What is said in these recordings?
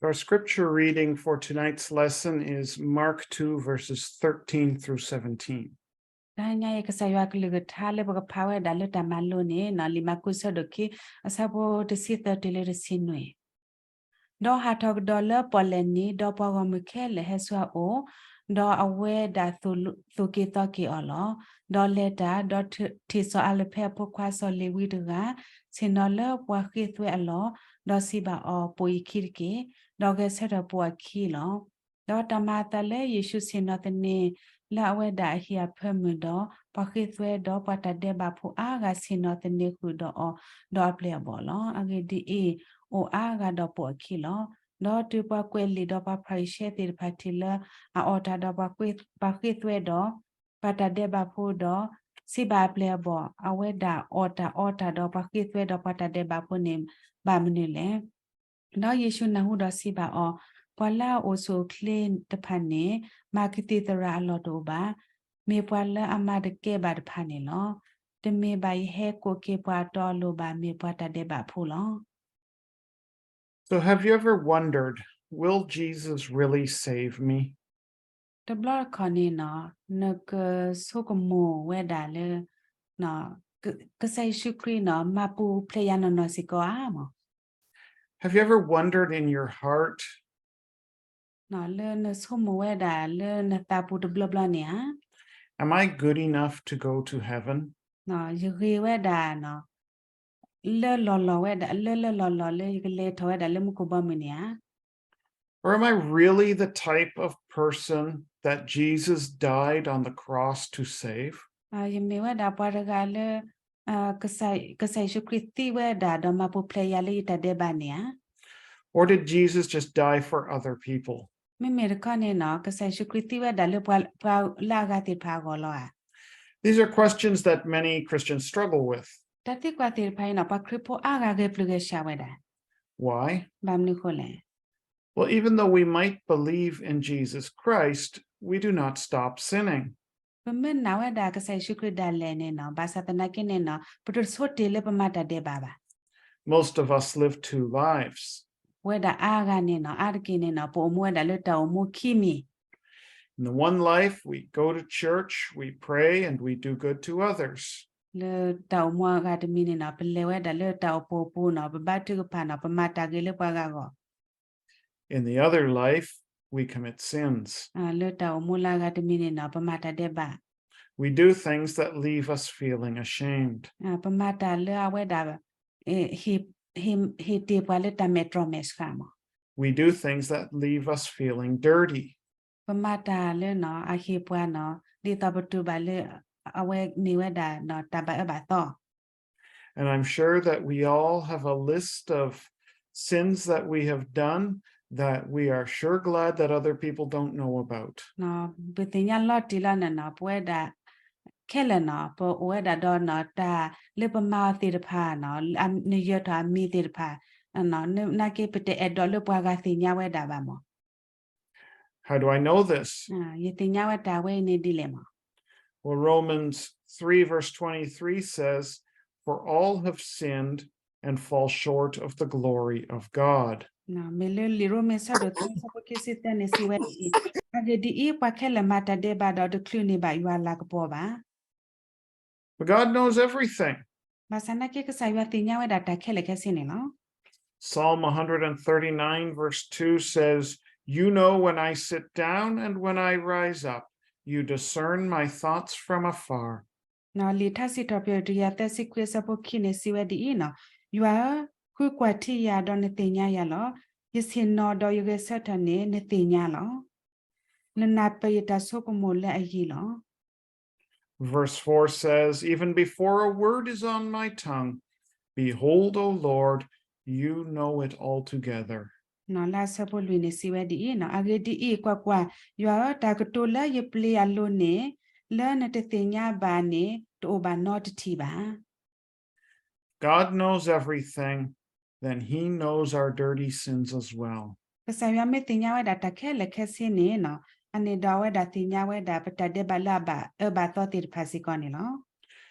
Our scripture reading for tonight's lesson is Mark two, verses thirteen through seventeen. တဟါညါအံၤကစၢ်ယွၤကလုၢ်ကထါလၢပကဖးဝဲဒၣ်လၢတၢ်မၤလိန့ၣ်နီၤ လံာ်မၢ်ကူးဆၢဒိၣ်ခံ အဆၢဖိတဆံသၢတုၤလၢတဆံနွံ ဒီးဟးထီၣ်ကဒီးလၢပီၣ်လဲၣ်နံၤ ဒီးပှၤဂီၢ်မုၢ်ခဲလၢာ်ဟဲဆူအအိၣ်, ဒီးအဝဲဒၣ်သိၣ်က့ၤသီက့ၤအီၤလီၤ. ဒီးလဲၤတၢ်, ဒီးထံၣ်စီၤအၤလဖဲအဖိခွါစီၤလ့ၤဝံတဂၤ, ဆ့ၣ်နီၤလၢပှၤဃ့သွဲအလီၢ်, ဒီးစံးဘၣ်အီၤ, ပိာ်ယခံတက့ၢ်. ဒီးဂဲၤဆၢထၢၣ်ပိာ်အခံလီၤ. ဒီးတၢ်မၤအသးလၢယ့ၣ်ၡူးဆ့ၣ်နီၤသန့ၤလၢအဝဲဒၣ်အဟံၣ်အဖၢမုၢ်ဒီး, ပှၤဃ့သွဲဒီးပှၤတၢ်ဒဲးဘးဖိအါဂၤဆ့ၣ်နီၤသန့ၤဃုာ်ဒီးအီၤ, ဒီးအပျဲၢ်အဘီၣ်လီၤ. အဂ့ၢ်ဒ်အံၤ, အိၣ်အါဂၤဒီးပိာ်အခံလီၤ. ဒီးတုၤပှၤကွဲးလံာ်ဒီးပှၤဖၤရံၤၡဲသ့ၣ်တဖၣ်ထံၣ်လၢအအီၣ်တၢ်ဒီး ပှၤဃ့သွဲဒီးပှၤတၢ်ဒဲးဘးဖိဒီး, စံးဘၣ်အပျဲၢ်အဘီၣ်, အဝဲဒၣ်အီၣ်တၢ်အီတၢ်ဒီးပှၤဃ့သွဲဒီးပှၤတၢ်ဒဲးဘးဖိန့ၣ် ဘၣ်မနုၤလဲၣ်. ဒီးယ့ၣ်ၡူးနၢ်ဟူဒီးစံးဘၣ်အီၤ, ပှၤလၢအအိၣ်ဆူၣ်အိၣ်ချ့တဖၣ်န့ၣ်, မၤကသံၣ်သရၣ်အလီၢ်တအိၣ်ဘၣ်. မ့ၢ်ပှၤလၢအမၤတကဲဘၣ်တဖၣ်န့ၣ်လီၤ. တမ့ၢ်ဘၣ်ယဟဲကိးက့ၤပှၤအတီအလိၤဘၣ်, မ့ၢ်ပှၤတၢ်ဒဲးဘးဖိလီၤ. So have you ever wondered, will Jesus really save me? တဘျီတခီၣ်န့ၣ်နီၤ, နကဆိကမိၣ်ဝဲဒၣ်လၢ ကစၢ်ယ့ၣ်ၡူးခရံာ်နီၤ မၤပူၤဖျဲးယၤနီၢ်နီၢ်စ့ၢ်ကီးဧါမး. Have you ever wondered in your heart, လၢနဆိကမိၣ်ဝဲဒၣ်လၢနသးပူၤတဘျီဘျီန့ၣ်ဧါ, Am I good enough to go to heaven? ယဂ့ၤဝဲဒၣ် လၢလီၢ်လီၢ်ဝဲဒၣ် လၢလၢလီၢ်လီၢ်လၢယကလဲၤထီၣ်ဝဲဒၣ်လၢမူခိၣ်ဘီမုၢ်န့ၣ်ဧါ. Or am I really the type of person that Jesus died on the cross to save? ယမ့ၢ်ဝဲဒၣ်ပှၤတဂၤလၢ ကစၢ်ယ့ၣ်ၡူးခရံာ်သံဝဲဒၣ်ဒီးမၤပူၤဖျဲးယၤလၢယတၢ်ဒဲးဘးန့ၣ်ဧါ. Or did Jesus just die for other people? မ့မ့ၢ်တခီန့ၣ်နီၤ ကစၢ်ယ့ၣ်ၡူးခရံာ်သံဝဲဒၣ်လၢပှၤလၢအဂၤသ့ၣ်တဖၣ်အဂီၢ်လီၤဧါ. These are questions that many Christians struggle with. တၢ်သံကွၢ်သ့ၣ်တဖၣ်အံၤနီၤ ပှၤခရံာ်ဖိအါဂၤဂဲၤပျုၢ်ဂဲၤဆှးဝဲဒၣ်. Why? ဘၣ်မနုၤဃိလဲၣ်. Well, even though we might believe in Jesus Christ, we do not stop sinning. ပမ့ၢ်နာ်ဝဲဒၣ်ကစၢ်ယ့ၣ်ၡူးခရံာ်ဒၣ်လဲာ်န့ၣ်နီၤ ဘၣ်ဆၣ်သနာ်က့န့ၣ်နီၤ ပတဆိတ့ၢ်လၢပမၤတၢ်ဒဲးဘးဘၣ်. Most of us live two lives. ဝဲဒၣ်အါဂၤန့ၣ်နီၤ အါတက့ၢ်န့ၣ်နီၤ ပအိၣ်မူဝဲဒၣ်လၢတၢ်အိၣ်မူခံမံၤ. In the one life, we go to church, we pray, and we do good to others. လၢတၢ်အိၣ်မူအဂၤတမံၤန့ၣ်နီၤ ပလဲၤဝဲဒၣ်လၢတၢ်အိၣ်ဖှိၣ်အပူၤနီၤ ပဘါထုကဖၣ်နီၤ ပမၤတၢ်ဂ့ၤလၢပှၤဂၤအဂီၢ်. In the other life, we commit sins. လၢတၢ်အိၣ်မူလၢအဂၤတမံၤန့ၣ်နီၤ ပမၤတၢ်ဒဲးဘး. We do things that leave us feeling ashamed. ပမၤတၢ်လၢအဝဲဒၣ် ဟ့ၣ်တ့ၢ်ပှၤလၢတၢ်မဲာ်တြီမဲာ်ဆှးမး. We do things that leave us feeling dirty. ပမၤတၢ်လၢနီၤ အဟ့ၣ်ပှၤနီၤ ဒ်သိးပတူၢ်ဘၣ်လၢ အဝဲမ့ၢ်ဝဲဒၣ်နီၤ တၢ်ဘၣ်အၢဘၣ်သီ. And I'm sure that we all have a list of sins that we have done that we are sure glad that other people don't know about. ပသ့ၣ်ညါလီၤတံၢ်လီၤန့ၣ်နီၤ ပဝဲဒၣ် ခဲလၢာ်နီၤ ပအိၣ်ဝဲဒၣ်ဒီးနီၤ တၢ်လၢပမၤအီၤသ့ၣ်တဖၣ်နီၤ နယၢၤထီၣ်အမံၤသ့ၣ်တဖၣ် နာ်က့ပတအဲၣ်ဒိးလၢပှၤဂၤသ့ၣ်ညါဝဲဒၣ်ဘၣ်မး. How do I know this? ယသ့ၣ်ညါဝဲတၢ်ဝဲအံၤန့ၣ်ဒ်လဲၣ်မး. Well, Romans three verse twenty-three says, For all have sinned and fall short of the glory of God. မ့ၢ်လၢလံာ်ရိမ့ၤဆၢဒိၣ်သၢဆၢဖိခံဆံသၢန့ၣ်စံးဝဲဒ်အံၤ, အဂ့ၢ်ဒ်အံၤ, ပှၤခဲလၢာ်မၤတၢ်ဒဲးဘးဒီးတချုးန့ၢ်ဘၣ်ယွၤအလၤကပီၤဘၣ်. But God knows everything. ဘၣ်ဆၣ်သနာ်က့ ကစၢ်ယွၤသ့ၣ်ညါဝဲဒၣ်တၢ်ခဲလၢာ်ခဲဆ့န့ၣ်လီၤ. Psalm one hundred thirty-nine verse two says, You know when I sit down and when I rise up. You discern my thoughts from afar. လံာ်ထါစံးထီၣ်ပတြၢၤတကယၤသၢဆံခွံအဆၢဖိခံန့ၣ်စံးဝဲဒ်အံၤနီၤ, ယွၤဧၢ, ဃုကွၢ်ထံယၤဒီးနသ့ၣ်ညါယၤလီၤ. ယဆ့ၣ်နီၤဒီးယဂဲၤဆၢထၢၣ်န့ၣ် နသ့ၣ်ညါလီၤ. နနၢ်ပၢၢ်ယတၢ်ဆိကမိၣ်လၢအယံၤလီၤ. Verse four says, Even before a word is on my tongue, behold, O Lord, you know it altogether. လၢအဆၢဖိလွံၢ်န့ၣ်စံးဝဲဒ်အံၤနီၤ, အဂ့ၢ်ဒ်အံၤ, ကွၢ်ကွၢ်, ယွၤဧၢ, တၢ်ကတိၤလၢယပျ့ၤအလိၤန့ၣ်, လၢနတသ့ၣ်ညါဘၣ်န့ၣ် တအိၣ်ဘၣ်နီတထံၣ်ဘၣ်. God knows everything, then he knows our dirty sins as well. ကစၢ်ယွၤမ့ၢ်သ့ၣ်ညါဝဲဒၣ်တၢ်ခဲလၢာ်ခဲဆ့န့ၣ်နီၤ, အန့ၣ်ဒီးအဝဲဒၣ်သ့ၣ်ညါဝဲဒၣ်ပတၢ်ဒဲးဘးလၢအဘၣ်အၢဘၣ်သီသ့ၣ်တဖၣ်စ့ၢ်ကီးန့ၣ်လီၤ.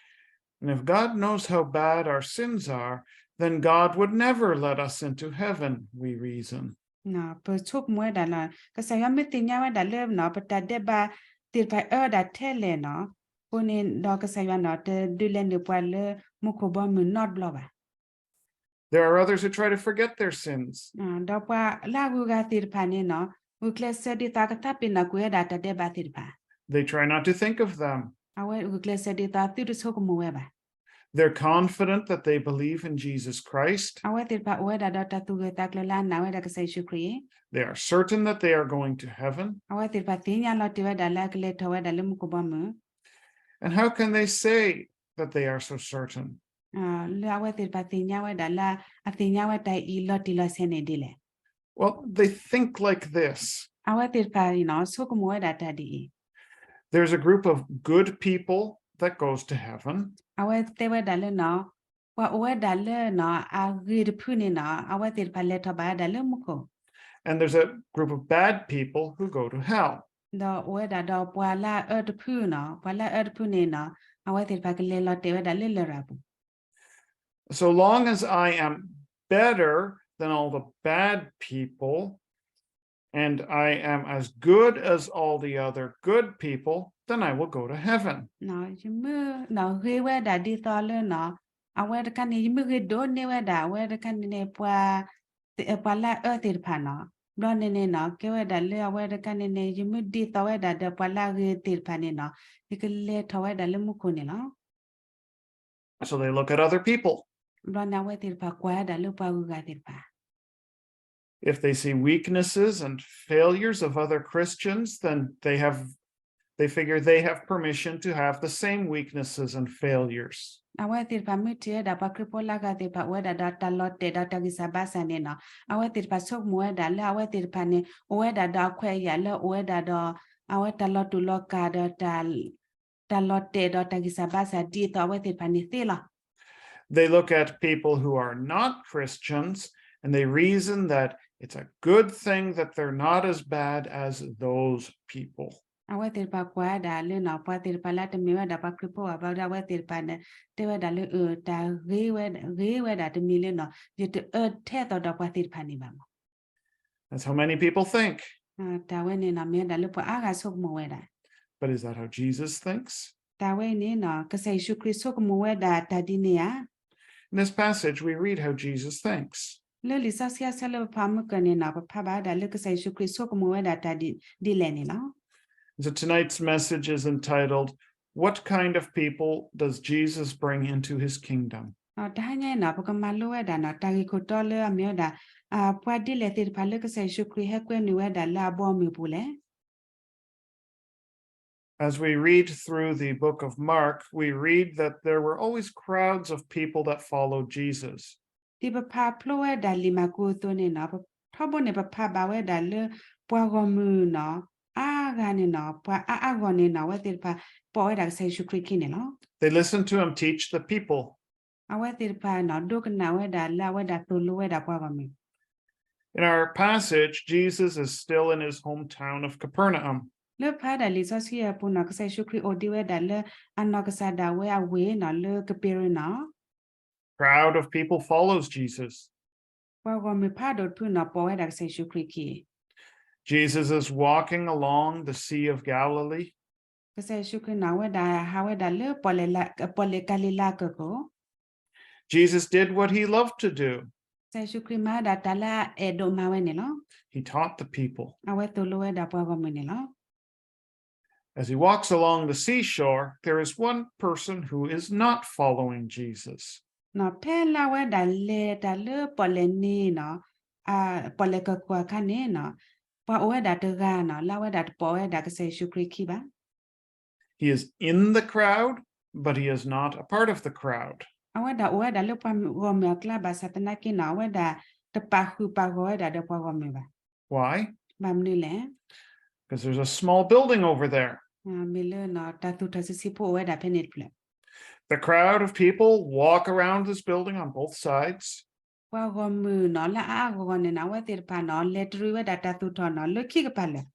And if God knows how bad our sins are, then God would never let us into heaven, we reason. ပဆိကမိၣ်ဝဲဒၣ်လီၤ, ကစၢ်ယွၤမ့ၢ်သ့ၣ်ညါဝဲဒၣ်လၢနီၤ ပတၢ်ဒဲးဘးသ့ၣ်တဖၣ်အၢဝဲဒၣ်ထဲလဲၣ်နီၤ, အဃိန့ၣ်ဒီးကစၢ်ယွၤနီၤ တဒုးလဲၤနုာ်ပှၤလၢမူခိၣ်ဘီမုၢ်နီတဘျီဘၣ်. There are others who try to forget their sins. ဒီးပှၤလၢအဂုၤအဂၤသ့ၣ်တဖၣ်န့ၣ်နီၤ ဂုာ်ကျဲးစၢးဒ်သိးကသးပ့ၤနီၣ်ကွံာ်ဝဲဒၣ်တၢ်ဒဲးဘးသ့ၣ်တဖၣ်. They try not to think of them. အဝဲဂုာ်ကျဲးစၢးဒ်သိးသုတဆိကမိၣ်ဝဲဘၣ်. They're confident that they believe in Jesus Christ. အဝဲသ့ၣ်တဖၣ်အိၣ်ဝဲဒၣ်ဒီးတၢ်သူၣ်ဂၢၢ်သးကျၢၤ လၢအနာ်ဝဲဒၣ်ကစၢ်ယ့ၣ်ၡူးခရံာ်. They are certain that they are going to heaven. အဝဲသ့ၣ်တဖၣ်သ့ၣ်ညါလီၤတံၢ်ဝဲဒၣ်လၢအကလဲၤထီၣ်ဝဲဒၣ်လၢမူခိၣ်ဘီမုၢ်. And how can they say that they are so certain? လၢအဝဲသ့ၣ်တဖၣ်သ့ၣ်ညါဝဲဒၣ်လၢအသ့ၣ်ညါဝဲတၢ်အံၤလီၤတံၢ်လီၤဆဲးန့ၣ်ဒ်လဲၣ်. Well, they think like this. အဝဲသ့ၣ်တဖၣ်အံၤနီၤ ဆိကမိၣ်ဝဲဒၣ်တၢ်ဒ်အံၤ. There's a group of good people that goes to heaven. အဝဲတဲဝဲဒၣ်လၢနီၤ ပှၤအိၣ်ဝဲဒၣ်လၢနီၤ အဂ့ၤတဖုန့ၣ်နီၤ အဝဲသ့ၣ်တဖၣ်လဲၤထီၣ်ဘၣ်ဝဲဒၣ်လၢမူခိၣ်. And there's a group of bad people who go to hell. ဒီးအိၣ်ဝဲဒၣ်ဒီးပှၤလၢအအၢတဖုနီၤ ပှၤလၢအအၢတဖုန့ၣ်နီၤ အဝဲသ့ၣ်တဖၣ်ကလဲၤလီၤတဲာ်ဝဲဒၣ်လၢလရာ်ပူၤ. So long as I am better than all the bad people, and I am as good as all the other good people, then I will go to heaven. ယမ့ၢ်နီၤ ဂ့ၤဝဲဒၣ်ဒ်သိးလၢနီၤ အဝဲတခါန့ၣ် ယမ့ၢ်ဂ့ၤဒိၣ်န့ၢ်ဝဲဒၣ် အဝဲတခါန့ၣ်န့ၣ် ပှၤ ပှၤလၢအအၢသ့ၣ်တဖၣ်နီၤ ဘျီန့ၣ်န့ၣ်နီၤ ကဲဝဲဒၣ်လၢအဝဲတခါန့ၣ်န့ၣ် ယမ့ၢ်ဒ်သိးဝဲဒၣ်ဒီးပှၤလၢအဂ့ၤသ့ၣ်တဖၣ်န့ၣ်နီၤ ယကလဲၤထီၣ်ဝဲဒၣ်လၢမူခိၣ်န့ၣ်လီၤ. So they look at other people. ဘျီန့ၣ်အဝဲသ့ၣ်တဖၣ်ကွၢ်ဝဲဒၣ်လၢပှၤဂုၤဂၤသ့ၣ်တဖၣ် If they see weaknesses and failures of other Christians, then they have, they figure they have permission to have the same weaknesses and failures. အဝဲသ့ၣ်တဖၣ်မ့ၢ်ထံၣ်ဝဲဒၣ်ပှၤခရံာ်ဖိလၢအဂၤသ့ၣ်တဖၣ်အိၣ်ဝဲဒၣ်ဒီးတၢ်လီၤတဲာ်ဒီးတၢ်ဂံၢ်စၢ်ဘါစၢ်န့ၣ်နီၤ အဝဲသ့ၣ်တဖၣ်ဆိကမိၣ်ဝဲဒၣ်လၢအဝဲသ့ၣ်တဖၣ်န့ၣ် အိၣ်ဝဲဒၣ်ဒီးအခွဲးအယာ်လၢအိၣ်ဝဲဒၣ်ဒီး အဝဲတၢ်လီၤတူာ်လီၤကာ်ဒီး တၢ်လီၤတဲာ်ဒီးတၢ်ဂံၢ်စၢ်ဘါစၢ်ဒ်သိးအဝဲသ့ၣ်တဖၣ်န့ၣ်သ့လီၤ. They look at people who are not Christians and they reason that it's a good thing that they're not as bad as those people. အဝဲသ့ၣ်တဖၣ်ကွၢ်ဝဲဒၣ်လၢနီၤ ပှၤသ့ၣ်တဖၣ်လၢတမ့ၢ်ဝဲဒၣ်ပှၤခရံာ်ဖိဘၣ် ဘၣ်ဒီးအဝဲသ့ၣ်တဖၣ်န့ၣ် တဲဝဲဒၣ်လၢအတၢ်ဂ့ၤဝဲဒၣ်တမံၤလၢနီၤ ယတအၢထဲသိးဒီးပှၤသ့ၣ်တဖၣ်န့ၣ်ဘၣ်မး. That's how many people think. တၢ်ဝဲန့ၣ်နီၤ မ့ၢ်ဝဲဒၣ်လၢပှၤအါဂၤဆိကမိၣ်ဝဲဒၣ်. But is that how Jesus thinks? တၢ်ဝဲအံၤန့ၣ်နီၤ ကစၢ်ယ့ၣ်ၡူးခရံာ်ဆိကမိၣ်ဝဲဒၣ်တၢ်ဒ်န့ၣ်ဧါ. In this passage, we read how Jesus thinks. လၢလံာ်စီဆှံအဆၢလၢပဖးမုၢ်ကၢၢ်န့ၣ်နီၤ ပဖးဘၣ်ဝဲဒၣ်လၢကစၢ်ယ့ၣ်ၡူးခရံာ်ဆိကမိၣ်ဝဲဒၣ်တၢ်ဒ်လဲၣ်န့ၣ်လီၤ. So tonight's message is entitled, What Kind of People Does Jesus Bring Into His Kingdom? တဟါညါအံၤနီၤ ပကမၤလိဝဲဒၣ်နီၤ တၢ်ဂ့ၢ်ခိၣ်တီလၢအမ့ၢ်ဝဲဒၣ် ပှၤဒ်လဲၣ်သ့ၣ်တဖၣ်လၢကစၢ်ယ့ၣ်ၡူးခရံာ်ဟဲကွဲနုာ်ဝဲဒၣ်လၢအဘီအမုၢ်ပူၤလဲၣ်. As we read through the book of Mark, we read that there were always crowds of people that followed Jesus. ဒ်ပဖးဖျိဝဲဒၣ်လံာ်မၢ်ကူးအသိးန့ၣ်နီၤ ထီဘိန့ၣ် ပဖးဘၣ်ဝဲဒၣ်လၢ ပှၤဂီၢ်မုၢ်နီၤ အါဂၤန့ၣ်နီၤ ပှၤအါအါဂီၢ်န့ၣ်နီၤ အဝဲသ့ၣ်တဖၣ်ပိာ်ဝဲဒၣ်ကစၢ်ယ့ၣ်ၡူးခရံာ်ခံန့ၣ်လီၤ. They listened to him teach the people. အဝဲသ့ၣ်တဖၣ်နီၤ ဒိကနၣ်ဝဲဒၣ်လၢအဝဲဒၣ်သိၣ်လိဝဲဒၣ်ပှၤဂီၢ်မုၢ်. In our passage, Jesus is still in his hometown of Capernaum. လၢဖးဒၣ်လံာ်စီဆှံအပူၤနီၤ ကစၢ်ယ့ၣ်ၡူးခရံာ်အိၣ်ဒံးဝဲဒၣ်လၢအနီၢ်ကစၢ်ဒၣ်ဝဲအဝ့ၢ်နီၤ လၢကပ့းရနီၣ် Crowd of people follows Jesus. ပှၤဂီၢ်မုၢ်ဖးဒိၣ်တဖုနီၤ ပိာ်ဝဲဒၣ်ကစၢ်ယ့ၣ်ၡူးခရံာ်ခံ. Jesus is walking along the Sea of Galilee. ကစၢ်ယ့ၣ်ၡူးခရံာ်နီၤ အဝဲဒၣ်ဟးဝဲဒၣ်လၢ ပီၣ်လဲၣ်ကၤလံၤလါကၢၢ်ခိၣ်. Jesus did what he loved to do. ကစၢ်ယ့ၣ်ၡူးခရံာ်မၤဝဲဒၣ်တၢ်လၢအအဲၣ်ဒိၣ်မးဝဲန့ၣ်လီၤ. He taught the people. အဝဲသိၣ်လိဝဲဒၣ်ပှၤဂီၢ်မုၢ်န့ၣ်လီၤ. As he walks along the seashore, there is one person who is not following Jesus. နီၤ ဖဲလၢအဝဲဒၣ်လဲၤတၢ်လၢပီၣ်လဲၣ်န့ၣ်နီၤ ပီၣ်လဲၣ်ကၢၢ်ခိၣ်အခါန့ၣ်နီၤ ပှၤအိၣ်ဝဲဒၣ်တဂၤနီၤ လၢအဝဲဒၣ်တပိာ်ဝဲဒၣ်ကစၢ်ယ့ၣ်ၡူးခရံာ်ခံဘၣ်. He is in the crowd, but he is not a part of the crowd. အဝဲဒၣ်အိၣ်ဝဲဒၣ်လၢပှၤဂီၢ်မုၢ်အကျါဘၣ်ဆၣ်သနာ်က့နီၤ အဝဲဒၣ်တပာ်ဃုာ်ပာ်ဂီၤဝဲဒၣ်ဒီးပှၤဂီၢ်မုၢ်ဘၣ်. Why? ဘၣ်မနုၤလဲၣ်. Because there's a small building over there. မ့ၢ်လၢနီၤ တၢ်သူၣ်ထီၣ်စုဆံဖိအိၣ်ဝဲဒၣ်ဖဲန့ၣ်တဖျၢၣ်. The crowd of people walk around this building on both sides. ပှၤဂီၢ်မုၢ်နီၤ လၢအအါအါဂီၢ်ဂီၢ်န့ၣ်နီၤ အဝဲသ့ၣ်တဖၣ်နီၤ လဲၤတရံးဝဲဒၣ်တၢ်သူၣ်ထီၣ်နီၤ လၢခံကပၤလၢာ်.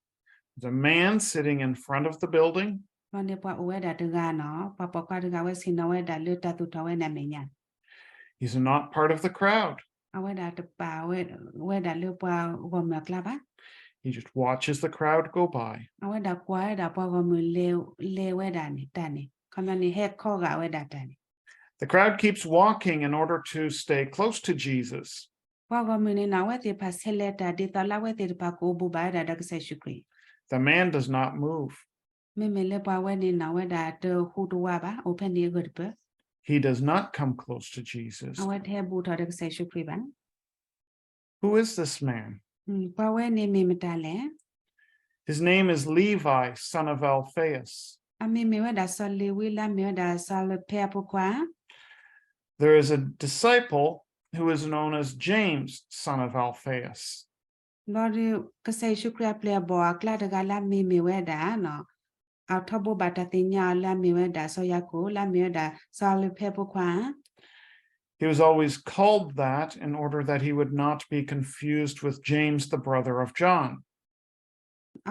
There's a man sitting in front of the building. ဘျီန့ၣ်ပှၤအိၣ်ဝဲဒၣ်တဂၤနီၤ ပှၤပိာ်ခွါတဂၤဝဲဆ့ၣ်နီၤဝဲဒၣ်လၢတၢ်သူၣ်ထီၣ်ဝဲန့ၣ်အမဲာ်ညါ. He's not part of the crowd. အဝဲဒၣ်တပာ်ဝဲ ဝဲဒၣ်လၢပှၤဂီၢ်မုၢ်အကျါဘၣ်. He just watches the crowd go by. အဝဲဒၣ်ကွၢ်ဝဲဒၣ်ပှၤဂီၢ်မုၢ်လဲၤ လဲၤဝဲဒၣ်န့ၣ် တၢ်န့ၣ် ခီပညီန့ၣ် ဟဲခီဂာ်ဝဲဒၣ်တၢ်န့ၣ် The crowd keeps walking in order to stay close to Jesus. ပှၤဂီၢ်မုၢ်န့ၣ်နီၤ အဝဲသ့ၣ်တဖၣ်ဆဲးလဲၤတၢ် ဒ်သိးလၢအဝဲသ့ၣ်တဖၣ်ကအိၣ်ဘူးဘၣ်ဝဲဒၣ်ဒီးကစၢ်ယ့ၣ်ၡူးခရံာ်. The man does not move. မ့မ့ၢ်လၢပှၤဝဲန့ၣ်နီၤ အဝဲဒၣ်တဟူးတဝးဘၣ် အိၣ်ဖဲန့ၣ်အဂၢၢ်တပၢၢ်. He does not come close to Jesus. အဝဲတဟဲဘူးထီၣ်ဒီးကစၢ်ယ့ၣ်ၡူးခရံာ်ဘၣ်. Who is this man? ပှၤဝဲန့ၣ်မ့ၢ်မတၤလဲၣ်. His name is Levi, son of Alphaeus. အမံၤမ့ၢ်ဝဲဒၣ်စီၤလ့ၤဝံ လၢအမ့ၢ်ဝဲဒၣ်စီၤအၤလဖဲအဖိခွါ. There is a disciple who is known as James, son of Alphaeus. ဒီး ကစၢ်ယ့ၣ်ၡူးခရံာ်အပျဲၢ်အဘီၣ်အကျါတဂၤလၢအမံၤမ့ၢ်ဝဲဒၣ် အထီဘိဘၣ်တၢ်သ့ၣ်ညါအီၤလၢအမ့ၢ်ဝဲဒၣ်စီၤယၤကိာ် လၢအမ့ၢ်ဝဲဒၣ်စီၤအၤလဖဲအဖိခွါ. He was always called that in order that he would not be confused with James, the brother of John.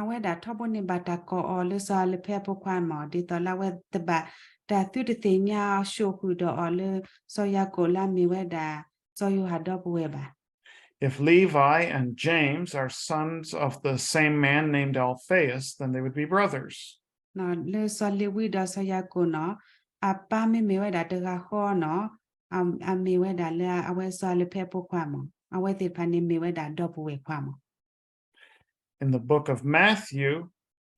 အဝဲဒၣ်ထီဘိန့ၣ်ဘၣ်တၢ်ကိးအီၤလၢစီၤအၤလဖဲအဖိခွါမး ဒ်သိးလၢအဝဲတဘၣ်တၢ်သုတသ့ၣ်ညါအီၤ ဆိၣ်ဃုာ်ဒီးအီၤလၢစီၤယၤကိာ်လၢအမ့ၢ်ဝဲဒၣ် စီၤယိၤဟၣ်ဒီပုၢ်ဝဲၢ်ဘၣ်. If Levi and James are sons of the same man named Alphaeus, then they would be brothers. လၢစီၤလ့ၤဝံဒီးစီၤယၤကိာ်နီၤ အပၢ်မ့မ့ၢ်ဝဲဒၣ်တဂၤဃီနီၤ အမ့ၢ်ဝဲဒၣ်လၢအဝဲစီၤအၤလဖဲအဖိခွါမး အဝဲသ့ၣ်တဖၣ်န့ၣ်မ့ၢ်ဝဲဒၣ်ဒီပုၢ်ဝဲၢ်ခွါမး. In the book of Matthew,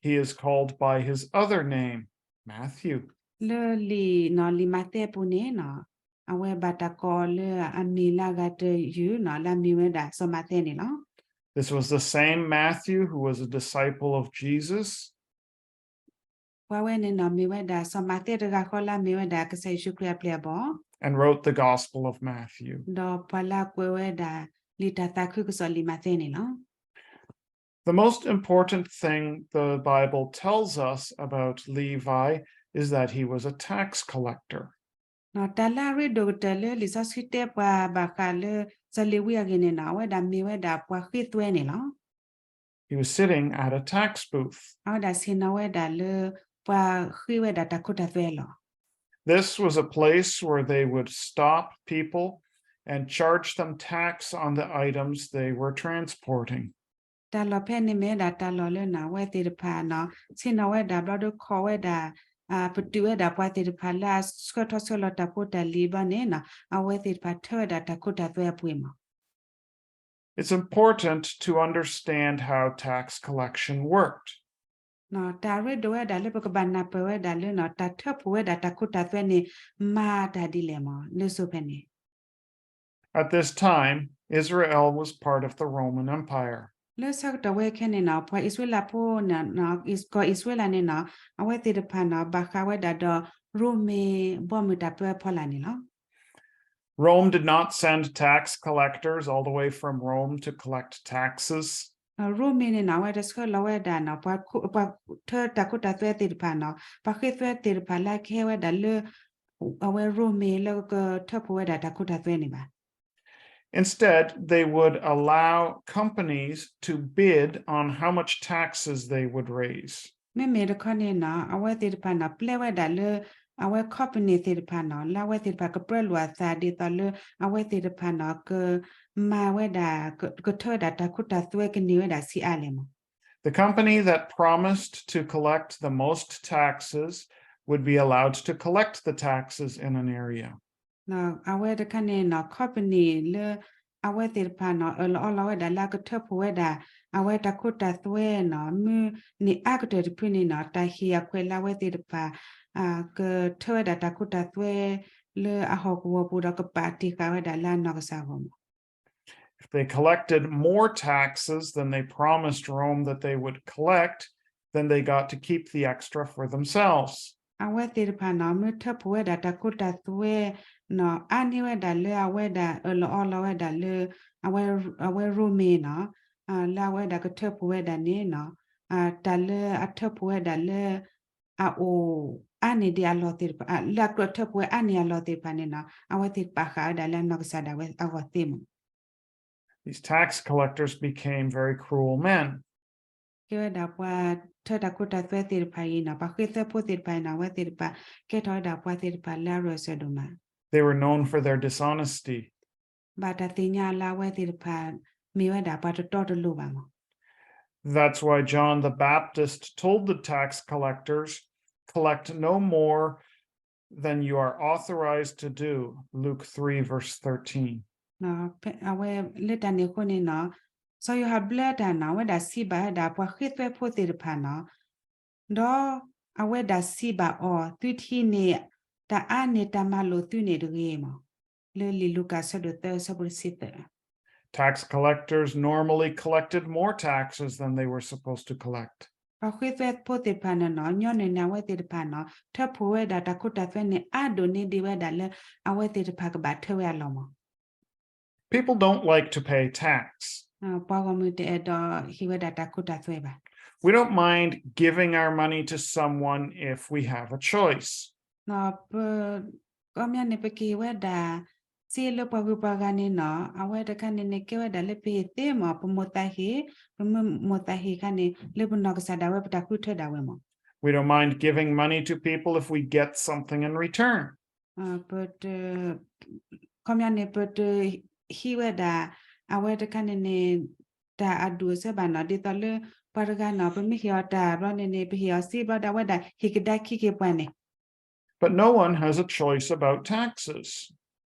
he is called by his other name, Matthew. လၢလံာ်နီၤ လံာ်မးသဲအပူၤန့ၣ်နီၤ အဝဲဘၣ်တၢ်ကိးအီၤလၢအမံၤလၢအဂၤတယုၢ်နီၤ လၢအမ့ၢ်ဝဲဒၣ်စီၤမးသဲန့ၣ်လီၤ. This was the same Matthew who was a disciple of Jesus. ပှၤဝဲန့ၣ်နီၤ မ့ၢ်ဝဲဒၣ်စီၤမးသဲတဂၤဃီလၢအမ့ၢ်ဝဲဒၣ်ကစၢ်ယ့ၣ်ၡူးခရံာ်အပျဲၢ်အဘီၣ် and wrote the Gospel of Matthew. ဒီးပှၤလၢအကွဲးဝဲဒၣ်လံာ်တၢ်သးခုကစီၣ်လံာ်မးသဲန့ၣ်လီၤ. The most important thing the Bible tells us about Levi is that he was a tax collector. တၢ်လၢအရ့ဒိၣ်ကတၢၢ်လၢလံာ်စီဆှံတဲပှၤဘၣ်ဃးလၢစီၤလ့ၤဝံအဂ့ၢ်န့ၣ်နီၤ အဝဲဒၣ်မ့ၢ်ဝဲဒၣ်ပှၤဃ့သွဲန့ၣ်လီၤ. He was sitting at a tax booth. အဝဲဒၣ်ဆ့ၣ်နီၤဝဲဒၣ်လၢပှၤဃ့ဝဲဒၣ်တၢ်ခိတၢ်သွဲအလီၢ်. This was a place where they would stop people and charge them tax on the items they were transporting. တၢ်လီၢ်ဖဲန့ၣ်မ့ၢ်ဝဲဒၣ်တၢ်လီၢ်လၢနီၤ အဝဲသ့ၣ်တဖၣ်နီၤ ဆ့ၣ်နီၤဝဲဒၣ်ဘျီဒီးခိးဝဲဒၣ် ပတုာ်ဝဲဒၣ်ပှၤသ့ၣ်တဖၣ်လၢအဆှၢထီၣ်ဆှၢလီၤတၢ်ဖိတၢ်လံၤဘျီန့ၣ်နီၤ အဝဲသ့ၣ်တဖၣ်ထၢဝဲဒၣ်တၢ်ခိတၢ်သွဲအပှ့ၤမး. It's important to understand how tax collection worked. တၢ်ရ့ဒိၣ်ဝဲဒၣ်လၢပကဘၣ်နၢ်ပၢၢ်ဝဲဒၣ်လၢနီၤ တၢ်ထၢဖှိၣ်ဝဲဒၣ်တၢ်ခိတၢ်သွဲန့ၣ် မၤတၢ်ဒ်လဲၣ်မး လၢစိၤဖဲန့ၣ်. At this time, Israel was part of the Roman Empire. လၢဆၢကတီၢ်ဝဲခဲန့ၣ်နီၤ ပှၤအံၣ်စရ့လးဖိန့ၣ် ကီၢ်အံၣ်စရ့လးန့ၣ်နီၤ အဝဲသ့ၣ်တဖၣ်နီၤ ဘၣ်ဃးဝဲဒၣ်ဒီးရိမ့ၤဘီမုၢ်တၢ်ပၢဖီလာ်န့ၣ်လီၤ. Rome did not send tax collectors all the way from Rome to collect taxes. ရိမ့ၤန့ၣ်နီၤ အဝဲတဆှၢလီၤဝဲဒၣ်နီၤ ပှၤထၢတၢ်ခိတၢ်သွဲသ့ၣ်တဖၣ်နီၤ ပှၤဃ့သွဲသ့ၣ်တဖၣ်လၢအကဟဲဝဲဒၣ်လၢ အဝဲရိမ့ၤလၢကထၢဖှိၣ်ဝဲဒၣ်တၢ်ခိတၢ်သွဲန့ၣ်ဘၣ်. Instead, they would allow companies to bid on how much taxes they would raise. မ့မ့ၢ်တခီန့ၣ်နီၤ အဝဲသ့ၣ်တဖၣ်နီၤ ပျဲဝဲဒၣ်လၢ အဝဲ company သ့ၣ်တဖၣ်နီၤ လၢအဝဲသ့ၣ်တဖၣ်ကပြၢလိာ်အသးဒ်သိးလၢ အဝဲသ့ၣ်တဖၣ်နီၤ ကမၤဝဲဒၣ် ကထၢဝဲဒၣ်တၢ်ခိတၢ်သွဲကန့ၢ်ဝဲဒၣ်ဆံးအါလဲၣ်မး. The company that promised to collect the most taxes would be allowed to collect the taxes in an area. အဝဲတခါန့ၣ်နီၤ company လၢ အဝဲသ့ၣ်တဖၣ်နီၤ အၢၣ်လီၤအီလီၤဝဲဒၣ်လၢအကထၢဖှိၣ်ဝဲဒၣ် အဝဲတၢ်ခိတၢ်သွဲနီၤ မုၢ်နံၤအါကတၢၢ်တဖုန့ၣ်နီၤ တၢ်ဟ့ၣ်အခွဲးလၢအဝဲသ့ၣ်တဖၣ် ကထၢဝဲဒၣ်တၢ်ခိတၢ်သွဲ လၢအဟီၣ်ကဝီၤပူၤဒီးကပာ်တ့ၢ်ဃာ်ဝဲဒၣ်လၢအနီၢ်ကစၢ်အဂီၢ်မး. If they collected more taxes than they promised Rome that they would collect, then they got to keep the extra for themselves. အဝဲသ့ၣ်တဖၣ်နီၤ မ့ၢ်ထၢဖှိၣ်ဝဲဒၣ်တၢ်ခိတၢ်သွဲနီၤ အါန့ၢ်ဝဲဒၣ်လၢအဝဲဒၣ်အၢၣ်လီၤအီလီၤဝဲဒၣ်လၢ အဝဲရိမ့ၤနီၤ လၢအဝဲဒၣ်ကထၢဖှိၣ်ဝဲဒၣ်န့ၣ်နီၤ တၢ်လၢအထၢဖှိၣ်ဝဲဒၣ်လၢ အအိၣ်အါန့ၢ်ဒံးအလီၢ်သ့ၣ်တဖၣ် လၢအကြၢးထၢဖှိၣ်ဝဲအါန့ၢ်အလီၢ်သ့ၣ်တဖၣ်န့ၣ်နီၤ အဝဲသ့ၣ်ပာ်ဃာ်ဝဲဒၣ်လၢအနီၢ်ကစၢ်ဒၣ်ဝဲအဂီၢ်သ့မး. These tax collectors became very cruel men. ကဲဝဲဒၣ်ပှၤထၢတၢ်ခိတၢ်သွဲသ့ၣ်တဖၣ်အံၤနီၤ ပှၤဃ့သွဲဖိသ့ၣ်တဖၣ်အံၤနီၤ အဝဲသ့ၣ်တဖၣ် ကဲထီၣ်ဝဲဒၣ်ပှၤသ့ၣ်တဖၣ်လၢအရၢၢ်စၢၤဒိၣ်မး. They were known for their dishonesty. ဘၣ်တၢ်သ့ၣ်ညါလၢအဝဲသ့ၣ်တဖၣ် မ့ၢ်ဝဲဒၣ်ပှၤတတီတလိၤဘၣ်မး. That's why John the Baptist told the tax collectors, "Collect no more than you are authorized to do," Luke three, verse thirteen. အဝဲလၢတၢ်န့ၣ်အဃိန့ၣ်နီၤ, စီၤယိၤဟၣ်ဘျၢတၢ်နီၤ အဝဲဒၣ်စံးဘၣ်ဝဲဒၣ်ပှၤဃ့သွဲဖိသ့ၣ်တဖၣ်နီၤ, ဒီးအဝဲဒၣ်စံးဘၣ်အီၤ, သုထံၣ်န့ၢ်တၢ်အါန့ၢ်တၢ်မၤလိာ်သုန့ၣ်တဂ့ၤမး, လၢလံာ်လူၤကၣ်အဆၢဒိၣ်သၢအဆၢဖိတဆံသၢ. Tax collectors normally collected more taxes than they were supposed to collect. ပှၤဃ့သွဲဖိသ့ၣ်တဖၣ်န့ၣ်နီၤ ညီနုၢ်န့ၣ် အဝဲသ့ၣ်တဖၣ်နီၤ ထၢဖှိၣ်ဝဲဒၣ်တၢ်ခိတၢ်သွဲန့ၣ် အါဒိၣ်န့ၢ်ဒံးဝဲဒၣ်လၢ အဝဲသ့ၣ်တဖၣ်ကဘၣ်ထၢဝဲအလီၢ်မး. People don't like to pay tax. ပှၤဂီၢ်မုၢ်တအဲၣ်ဒိးဟ့ၣ်ဝဲဒၣ်တၢ်ခိတၢ်သွဲဘၣ်. We don't mind giving our money to someone if we have a choice. ခီပညီန့ၣ် ပကဟ့ၣ်ဝဲဒၣ်စ့လၢ ပှၤဂုၤပှၤဂၤန့ၣ်နီၤ အဝဲတခါန့ၣ်န့ၣ် ကဲဝဲဒၣ်လၢပဟ့ၣ်သ့မး, ပမိၣ်သးဟ့ၣ်, ပမ့ၢ်မိၣ်သးဟ့ၣ်ခါန့ၣ် လၢပနီၢ်ကစၢ်ဒၣ်ဝဲ ပတၢ်ဃုထၢဒၣ်ဝဲမး. We don't mind giving money to people if we get something in return. ခီပညီန့ၣ် ပတဟံးဝဲဒၣ် အဝဲတခါန့ၣ်န့ၣ် တၢ်အဒူၣ်အဆၢဘၣ်နီၤ, ဒ်သိးလၢပှၤတဂၤနီၤ ပမ့ၢ်ဟ့ၣ်အီၤတၢ်ဘျီန့ၣ်န့ၣ် ပဟ့ၣ်အီၤစ့ဘျီဒီး အဝဲဒၣ်ဟ့ၣ်ကဒါခံက့ၤပှၤန့ၣ်. But no one has a choice about taxes.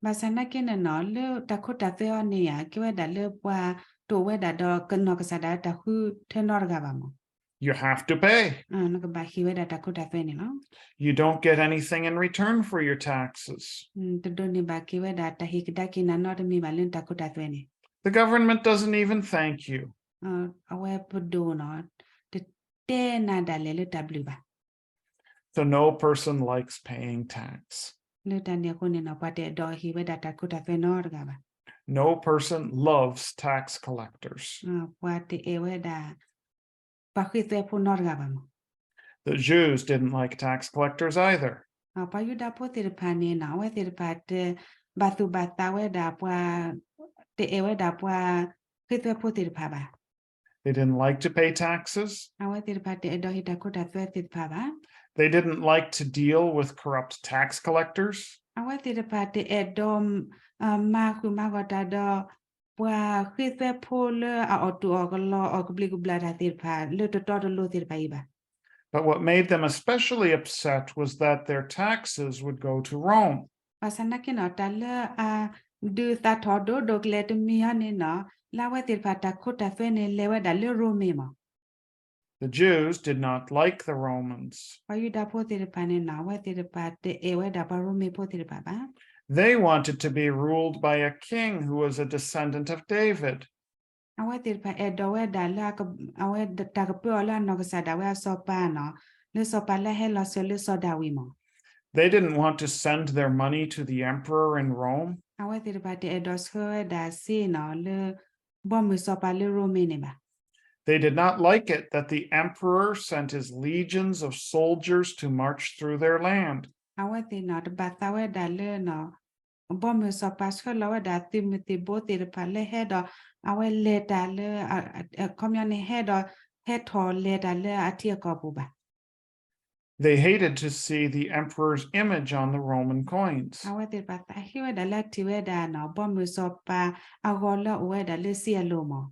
ဘၣ်ဆၣ်နာ်က့န့ၣ်နီၤ လၢတၢ်ခိတၢ်သွဲအံၤန့ၣ်ဧါ ကဲဝဲဒၣ်လၢပှၤတအိၣ်ဝဲဒၣ်ဒီး ကနီၢ်ကစၢ်ဒၣ်တၢ်ဃုထၢနီတဂၤဘၣ်မး. You have to pay. နကဘၣ်ဟ့ၣ်ဝဲဒၣ်တၢ်ခိတၢ်သွဲန့ၣ်လီၤ. You don't get anything in return for your taxes. တဒိးန့ၢ်ဘၣ်က့ၤဝဲဒၣ်တၢ်ဟ့ၣ်ကဒါက့ၤနၤနီတမံၤဘၣ်လၢနတၢ်ခိတၢ်သွဲန့ၣ်. The government doesn't even thank you. အဝဲပဒိၣ်နီၤ တတဲနၤဒၣ်လဲာ်လၢတၢ်ဘျုးဘၣ်. So no person likes paying tax. လၢတၢ်န့ၣ်အဃိန့ၣ်နီၤ ပှၤတအဲၣ်ဒိးဟ့ၣ်ဝဲဒၣ်တၢ်ခိတၢ်သွဲနီတဂၤဘၣ်. No person loves tax collectors. ပှၤတအဲၣ်ဝဲဒၣ် ပှၤဃ့သွဲဖိနီတဂၤဘၣ်မး. The Jews didn't like tax collectors either. ပှၤယူဒၤဖိသ့ၣ်တဖၣ်န့ၣ်နီၤ အဝဲသ့ၣ်တဖၣ်တဘၣ်သူၣ်ဘၣ်သးဝဲဒၣ်ပှၤ တအဲၣ်ဝဲဒၣ်ပှၤဃ့သွဲဖိသ့ၣ်တဖၣ်ဘၣ်. They didn't like to pay taxes. အဝဲသ့ၣ်တဖၣ်တအဲၣ်ဒိးဟ့ၣ်တၢ်ခိတၢ်သွဲသ့ၣ်တဖၣ်ဘၣ်. They didn't like to deal with corrupt tax collectors. အဝဲသ့ၣ်တဖၣ်တအဲၣ်ဒိး မၤဃုာ်မၤဂီၤတၢ်ဒီး ပှၤဃ့သွဲဖိလၢအအီၣ်တူၢ်အီၣ်ကလီ အီၣ်ကဘျံးကဘျၣ်တၢ်သ့ၣ်တဖၣ် လၢတတီတလိၤသ့ၣ်တဖၣ်အံၤဘၣ်. But what made them especially upset was that their taxes would go to Rome. ဘၣ်ဆၣ်နာ်က့နီၤ တၢ်လၢအဒုးသးထီၣ်ဒိၣ်ဒိၣ်ကလဲာ်တမံၤအံၤန့ၣ်နီၤ လၢအဝဲသ့ၣ်တဖၣ်တၢ်ခိတၢ်သွဲန့ၣ် လဲၤဝဲဒၣ်လၢရိမ့ၤမး. The Jews did not like the Romans. ပှၤယူဒၤဖိသ့ၣ်တဖၣ်န့ၣ်နီၤ အဝဲသ့ၣ်တဖၣ်တအဲၣ်ဝဲဒၣ်ပှၤရိမ့ၤဖိသ့ၣ်တဖၣ်ဘၣ်. They wanted to be ruled by a king who was a descendant of David. အဝဲသ့ၣ်တဖၣ်အဲၣ်ဒိးဝဲဒၣ်လၢ အဝဲတၢ်ကပၢအီၤလၢအနီၢ်ကစၢ်ဒၣ်ဝဲအစီၤပၤနီၤ လၢစီၤပၤလၢအဟဲလီၤစၢၤလၢစီၤဒၤဝံးမး. They didn't want to send their money to the emperor in Rome. အဝဲသ့ၣ်တဖၣ်တအဲၣ်ဒိးဆှၢဝဲဒၣ်စ့နီၤ လၢ ဘီမုၢ်စီၤပၤလၢရိမ့ၤန့ၣ်ဘၣ်. They did not like it that the emperor sent his legions of soldiers to march through their land. အဝဲသ့ၣ်နီၤ တဘၣ်သးဝဲဒၣ်လၢ ဘီမုၢ်စီၤပၤဆှၢလီၤဝဲဒၣ်သုးမုၢ်သံၣ်ဘိသ့ၣ်တဖၣ်လၢဟဲဒီး အဝဲလဲၤတၢ်လၢ ခီပညီန့ၣ် ဟဲဒီး ဟဲထီၣ်လဲၤတၢ်လၢအထံအကီၢ်ပူၤဘၣ်. They hated to see the emperor's image on the Roman coins. အဝဲသ့ၣ်တဖၣ်သးဟ့ဝဲဒၣ်လၢထံၣ်ဝဲဒၣ်နီၤ ဘီမုၢ်စီၤပၤအဂီၤလၢအအိၣ်ဝဲဒၣ်လၢစ့အလိၤမး.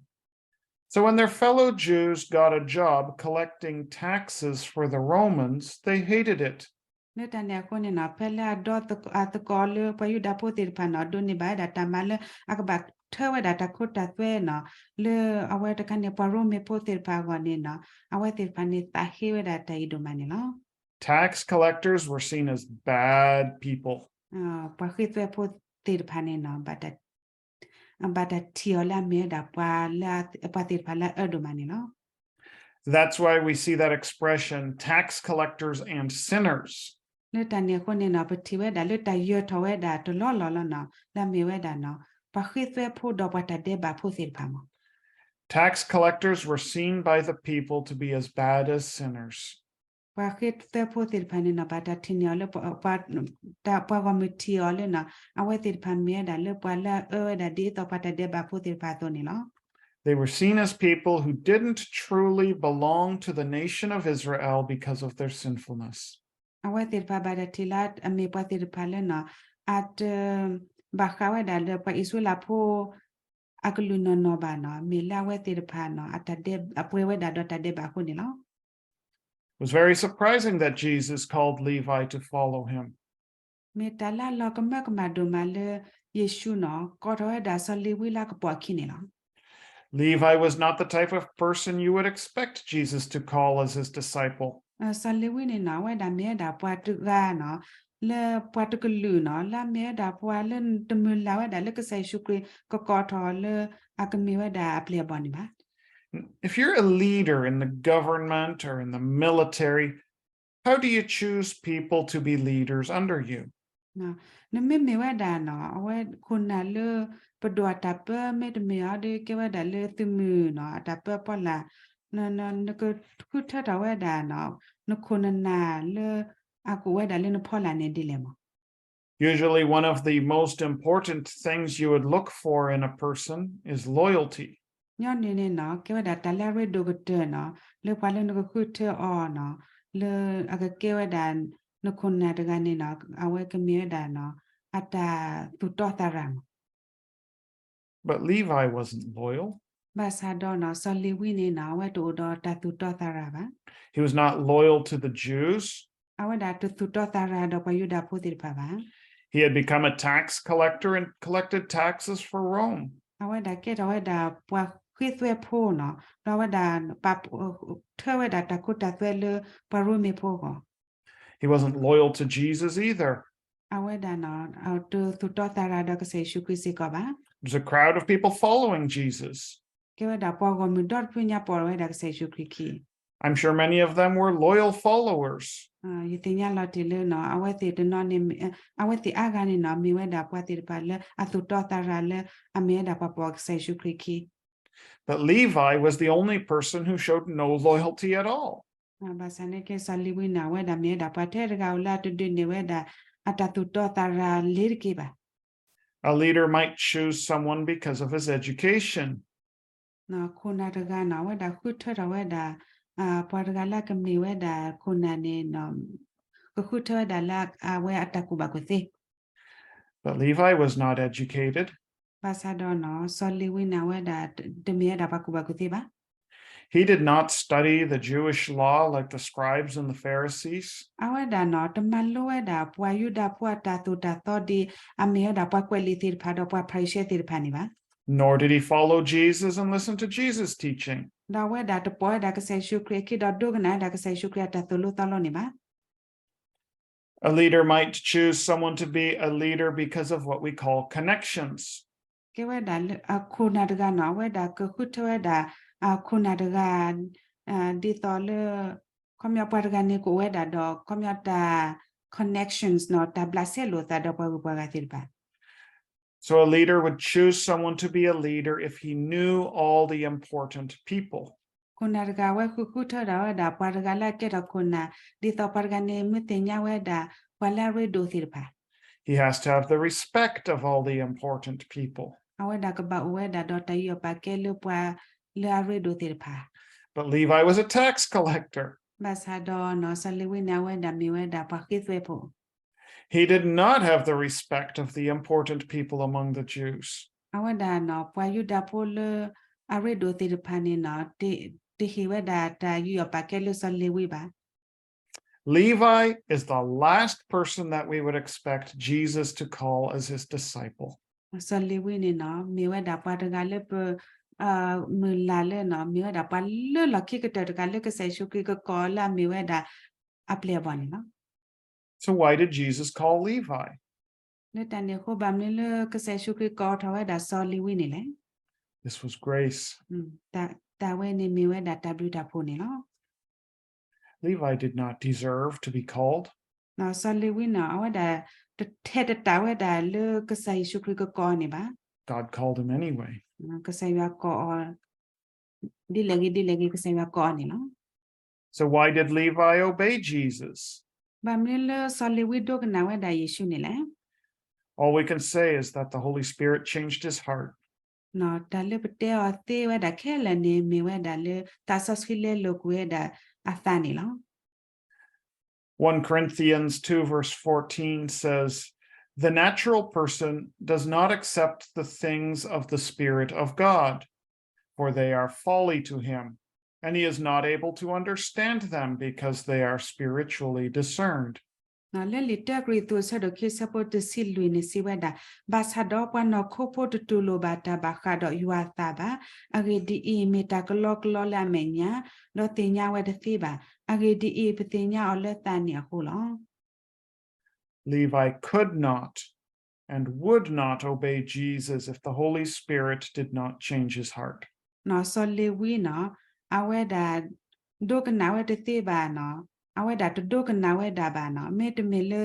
So when their fellow Jews got a job collecting taxes for the Romans, they hated it. လၢတၢ်န့ၣ်အဃိန့ၣ်နီၤ ဖဲလၢအဒီသကိးလၢပှၤယူဒၤဖိသ့ၣ်တဖၣ်နီၤ ဒိးန့ၢ်ဘၣ်ဝဲဒၣ်တၢ်မၤလၢအကဘၣ်ထၢဝဲဒၣ်တၢ်ခိတၢ်သွဲနီၤ လၢအဝဲတခါန့ၣ် ပှၤရိမ့ၤဖိသ့ၣ်တဖၣ်အဂီၢ်န့ၣ်နီၤ အဝဲသ့ၣ်တဖၣ်န့ၣ်သးဟ့ဝဲဒၣ်တၢ်အံၤဒိၣ်မးန့ၣ်လီၤ. Tax collectors were seen as bad people. ပှၤဃ့သွဲဖိသ့ၣ်တဖၣ်န့ၣ်နီၤ ဘၣ်တၢ်ထံၣ်အီၤလၢအမ့ၢ်ဝဲဒၣ်ပှၤလၢ ပှၤသ့ၣ်တဖၣ်လၢအအၢဒိၣ်မးန့ၣ်လီၤ. That's why we see that expression, tax collectors and sinners. လၢတၢ်န့ၣ်အဃိန့ၣ်နီၤ ပထံၣ်ဝဲဒၣ်လၢတၢ်ယၢၤထီၣ်ဝဲဒၣ်တလီၢ်လီၢ်လီၤနီၤ လၢအမ့ၢ်ဝဲဒၣ်နီၤ ပှၤဃ့သွဲဖိဒီးပှၤတၢ်ဒဲးဘးဖိသ့ၣ်တဖၣ်မး. Tax collectors were seen by the people to be as bad as sinners. ပှၤဃ့သွဲဖိသ့ၣ်တဖၣ်န့ၣ်နီၤ ဘၣ်တၢ်ထံၣ်န့ၢ်အီၤလၢ ပှၤဂီၢ်မုၢ်ထံၣ်အီၤလၢနီၤ အဝဲသ့ၣ်တဖၣ်မ့ၢ်ဝဲဒၣ်လၢပှၤလၢအအၢဝဲဒၣ်ဒ်သိးပှၤတၢ်ဒဲးဘးဖိသ့ၣ်တဖၣ်အသိးန့ၣ်လီၤ. They were seen as people who didn't truly belong to the nation of Israel because of their sinfulness. အဝဲသ့ၣ်တဖၣ်ဘၣ်တၢ်ထံၣ်လၢအမ့ၢ်ပှၤသ့ၣ်တဖၣ်လၢနီၤ အတ ဘၣ်ဃးဝဲဒၣ်လၢပှၤအံၣ်စရ့လးဖိ အကလုာ်နီၢ်နီၢ်ဘၣ်နီၤ, မ့ၢ်လၢအဝဲသ့ၣ်တဖၣ်နီၤ အတၢ်ဒဲး အပှဲၤဝဲဒၣ်ဒီးတၢ်ဒဲးဘးအဃိန့ၣ်လီၤ. It was very surprising that Jesus called Levi to follow him. မ့ၢ်တၢ်လၢအလီၤကမၢကမၣ်ဒိၣ်မးလၢ ယ့ၣ်ၡူးနီၤ ကိးထီၣ်ဝဲဒၣ်စီၤလ့ၤဝံလၢအကပိာ်အခံန့ၣ်လီၤ. Levi was not the type of person you would expect Jesus to call as his disciple. စီၤလ့ၤဝံန့ၣ်နီၤ အဝဲဒၣ်မ့ၢ်ဝဲဒၣ်ပှၤတဂၤနီၤ လၢပှၤတကလုာ်နီၤ လၢအမ့ၢ်ဝဲဒၣ်ပှၤလၢတမုၢ်လၢ်ဝဲဒၣ်လၢကစၢ်ယ့ၣ်ၡူးခရံာ်ကကိးထီၣ်လၢအကမ့ၢ်ဝဲဒၣ်အပျဲၢ်အဘီၣ်န့ၣ်ဘၣ်. If you're a leader in the government or in the military, how do you choose people to be leaders under you? နမ့မ့ၢ်ဝဲဒၣ်နီၤ အဝဲခိၣ်နၢ်လၢပဒိၣ်အတၢ်ပၢ မ့တမ့ၢ်အီၤဒီးကဲဝဲဒၣ်လၢသုးမုၢ်နီၤ အတၢ်ပၢအဖီလာ် နကဃုထၢထီၣ်ဝဲဒၣ်နီၤ နခိၣ်နနၢ်လၢအကအိၣ်ဝဲဒၣ်လၢနဖီလာ်န့ၣ်ဒ်လဲၣ်မး. Usually one of the most important things you would look for in a person is loyalty. ညီနုၢ်န့ၣ်နီၤ ကဲဝဲဒၣ်တၢ်လၢအရ့ဒိၣ်ကတၢၢ်နီၤ လၢပှၤလၢနကဃုထၢအီၤနီၤ လၢအကကဲဝဲဒၣ်နခိၣ်နၢ်တဂၤန့ၣ်နီၤ အဝဲကမ့ၢ်ဝဲဒၣ်နီၤ အတၢ်သူၣ်တီသးရၤမး. But Levi wasn't loyal. ဘၣ်ဆၣ်ဒီးနီၤ စီၤလ့ၤဝံန့ၣ်နီၤ အဝဲတအိၣ်ဒီးတၢ်သူၣ်တီသးရၤဘၣ်. He was not loyal to the Jews. အဝဲဒၣ်တသူၣ်တီသးရၤဒီးပှၤယူဒၤဖိသ့ၣ်တဖၣ်ဘၣ်. He had become a tax collector and collected taxes for Rome. အဝဲဒၣ်ကဲထီၣ်ဝဲဒၣ်ပှၤဃ့သွဲဖိနီၤ ဒီးအဝဲဒၣ်ပာ် ထၢဝဲဒၣ်တၢ်ခိတၢ်သွဲလၢပှၤရိမ့ၤဖိအဂီၢ်. He wasn't loyal to Jesus either. အဝဲဒၣ်နီၤ တသူၣ်တီသးရၤဒီးကစၢ်ယ့ၣ်ၡူးခရံာ်စ့ၢ်ကီးဘၣ်. There's a crowd of people following Jesus. ကဲဝဲဒၣ်ပှၤဂီၢ်မုၢ်ဒီတဖုညါပိာ်ဝဲဒၣ်ကစၢ်ယ့ၣ်ၡူးခရံာ်ခံ. I'm sure many of them were loyal followers. ယသ့ၣ်ညါလီၤတံၢ်လၢနီၤ အဝဲသ့ၣ်တနီၤန့ၣ် အဝဲသ့ၣ်အါဂၤန့ၣ်နီၤ မ့ၢ်ဝဲဒၣ်ပှၤသ့ၣ်တဖၣ်လၢအသူၣ်တီသးရၤလၢအမ့ၢ်ဝဲဒၣ်ပှၤပိာ်ကစၢ်ယ့ၣ်ၡူးခရံာ်ခံ. But Levi was the only person who showed no loyalty at all. ဘၣ်ဆၣ်န့ၣ်က့ စီၤလ့ၤဝံန့ၣ် အဝဲဒၣ်မ့ၢ်ဝဲဒၣ်ပှၤထဲတဂၤဧိၤလၢအတဒုးနဲၣ်ဝဲဒၣ် အတၢ်သူၣ်တီသးရၤလ့ၤတက့ၢ်ဘၣ်. A leader might choose someone because of his education. ခိၣ်နၢ်တဂၤနီၤ အဝဲဒၣ်ဃုထၢထီၣ်ဝဲဒၣ် ပှၤတဂၤလၢအကမ့ၢ်ဝဲဒၣ်ခိၣ်နၢ်န့ၣ် ကဃုထၢဝဲဒၣ်လၢအဝဲအတၢ်ကူၣ်ဘၣ်ကူၣ်သ့. But Levi was not educated. ဘၣ်ဆၣ်ဒီးနီၤ စီၤလ့ၤဝံန့ၣ် အဝဲဒၣ်တမ့ၢ်ဝဲဒၣ်ပှၤကူၣ်ဘၣ်ကူၣ်သ့ဘၣ်. He did not study the Jewish law like the scribes and the Pharisees. အဝဲဒၣ်နီၤ တမၤလိဝဲဒၣ်ပှၤယူဒၤဖိအတၢ်သိၣ်တၢ်သီဒ်အမ့ၢ်ဝဲဒၣ်ပှၤကွဲးလံာ်သ့ၣ်တဖၣ်ဒီးပှၤဖၤရံၤၡဲသ့ၣ်တဖၣ်န့ၣ်ဘၣ်. Nor did he follow Jesus and listen to Jesus' teaching. ဒီးအဝဲဒၣ်တပိာ်ဝဲဒၣ်ကစၢ်ယ့ၣ်ၡူးခရံာ်အခံဒီးဒိကနၣ်ဝဲဒၣ်ကစၢ်ယ့ၣ်ၡူးခရံာ်အတၢ်သိၣ်လိသီလိန့ၣ်ဘၣ်. A leader might choose someone to be a leader because of what we call connections. ကဲဝဲဒၣ်လၢအခိၣ်နၢ်တဂၤနီၤ အဝဲဒၣ်ကဃုထၢဝဲဒၣ်အခိၣ်နၢ်တဂၤ ဒ်သိးလၢ ခီပညီပှၤတဂၤန့ၣ်ကအိၣ်ဝဲဒၣ်ဒီး ခီပညီတၢ် connections နီၤ တၢ်ဘျးစဲလိာ်သးဒီးပှၤဂုၤပှၤဂၤသ့ၣ်တဖၣ်. So a leader would choose someone to be a leader if he knew all the important people. ခိၣ်နၢ်တဂၤအဝဲဃုဃုထၢထီၣ်ဝဲဒၣ်ပှၤတဂၤလၢအကဲထီၣ်ခိၣ်နၢ် ဒ်သိးပှၤတဂၤန့ၣ်မ့ၢ်သ့ၣ်ညါဝဲဒၣ်ပှၤလၢအရ့ဒိၣ်သ့ၣ်တဖၣ်. He has to have the respect of all the important people. အဝဲဒၣ်ကဘၣ်အိၣ်ဝဲဒၣ်ဒီးတၢ်ယူးယီၣ်ပာ်ကဲလၢပှၤလၢအရ့ဒိၣ်သ့ၣ်တဖၣ်. But Levi was a tax collector. ဘၣ်ဆၣ်ဒီးနီၤ စီၤလ့ၤဝံန့ၣ် အဝဲဒၣ်မ့ၢ်ဝဲဒၣ်ပှၤဃ့သွဲဖိ He did not have the respect of the important people among the Jews. အဝဲဒၣ်နီၤ ပှၤယူဒၤဖိလၢအရ့ဒိၣ်သ့ၣ်တဖၣ်န့ၣ်နီၤ တဟ့ၣ်ဝဲဒၣ်တၢ်ယူးယီၣ်ပာ်ကဲလၢစီၤလ့ၤဝံဘၣ်. Levi is the last person that we would expect Jesus to call as his disciple. စီၤလ့ၤဝံန့ၣ်နီၤ မ့ၢ်ဝဲဒၣ်ပှၤတဂၤလၢပ မုၢ်လၢ်လၢနီၤ မ့ၢ်ဝဲဒၣ်ပှၤလၢလီၢ်ခံကတၢၢ်တဂၤလၢကစၢ်ယ့ၣ်ၡူးခရံာ်ကကိးလၢအမ့ၢ်ဝဲဒၣ်အပျဲၢ်အဘီၣ်န့ၣ်လီၤ. So why did Jesus call Levi? လၢတၢ်န့ၣ်အဃိ ဘၣ်မနုၤလၢကစၢ်ယ့ၣ်ၡူးခရံာ်ကိးထီၣ်ဝဲဒၣ်စီၤလ့ၤဝံန့ၣ်လဲၣ်. This was grace. တၢ်ဝဲန့ၣ်မ့ၢ်ဝဲဒၣ်တၢ်ဘျုးတၢ်ဖှိၣ်န့ၣ်လီၤ. Levi did not deserve to be called. စီၤလ့ၤဝံန့ၣ် အဝဲဒၣ်တထဲတတၢ်ဝဲဒၣ်လၢကစၢ်ယ့ၣ်ၡူးခရံာ်ကကိးအီၤန့ၣ်ဘၣ်. God called him anyway. ကစၢ်ယွၤကိးအီၤ ဒ်လဲၣ်ဂ့ၤဒ်လဲၣ်ဂ့ၤ ကစၢ်ယွၤကိးအီၤန့ၣ်လီၤ. So why did Levi obey Jesus? ဘၣ်မနုၤလၢစီၤလ့ၤဝံဒိကနၣ်ဝဲဒၣ်ယ့ၣ်ၡူးန့ၣ်လဲၣ်. All we can say is that the Holy Spirit changed his heart. တၢ်လၢပတဲအီၤသ့ဝဲဒၣ်ခဲလၢာ်န့ၣ် မ့ၢ်ဝဲဒၣ်လၢသးစီဆှံလဲလိာ်ကွံာ်ဝဲဒၣ်အသးန့ၣ်လီၤ. One Corinthians two verse fourteen says, The natural person does not accept the things of the Spirit of God, for they are folly to him, and he is not able to understand them because they are spiritually discerned. လၢလံာ်တၢကရံၣ်သူး အဆၢဒိၣ်ခံ အဆၢဖိတဆံလွံၢ်န့ၣ် စံးဝဲဒၣ်, ဘၣ်ဆၣ်ဒီးပှၤနီၢ်ခိဖိတတူၢ်လိာ်ဘၣ်တၢ်ဘၣ်ဃးဒီးယွၤအသးဘၣ်. အဂ့ၢ်ဒ်အံၤ, မ့ၢ်တၢ်ကလီကလီလၢအမဲာ်ညါ, ဒီးသ့ၣ်ညါဝဲတသ့ဘၣ်. အဂ့ၢ်ဒ်အံၤ, ပသ့ၣ်ညါအီၤလၢသးန့ၣ်အဃိလီၤ. Levi could not and would not obey Jesus if the Holy Spirit did not change his heart. စီၤလ့ၤဝံနီၤ, အဝဲဒၣ် ဒိကနၣ်ဝဲတသ့ဘၣ်နီၤ, အဝဲဒၣ်တဒိကနၣ်ဝဲဒၣ်ဘၣ်နီၤ, မ့တမ့ၢ်လၢ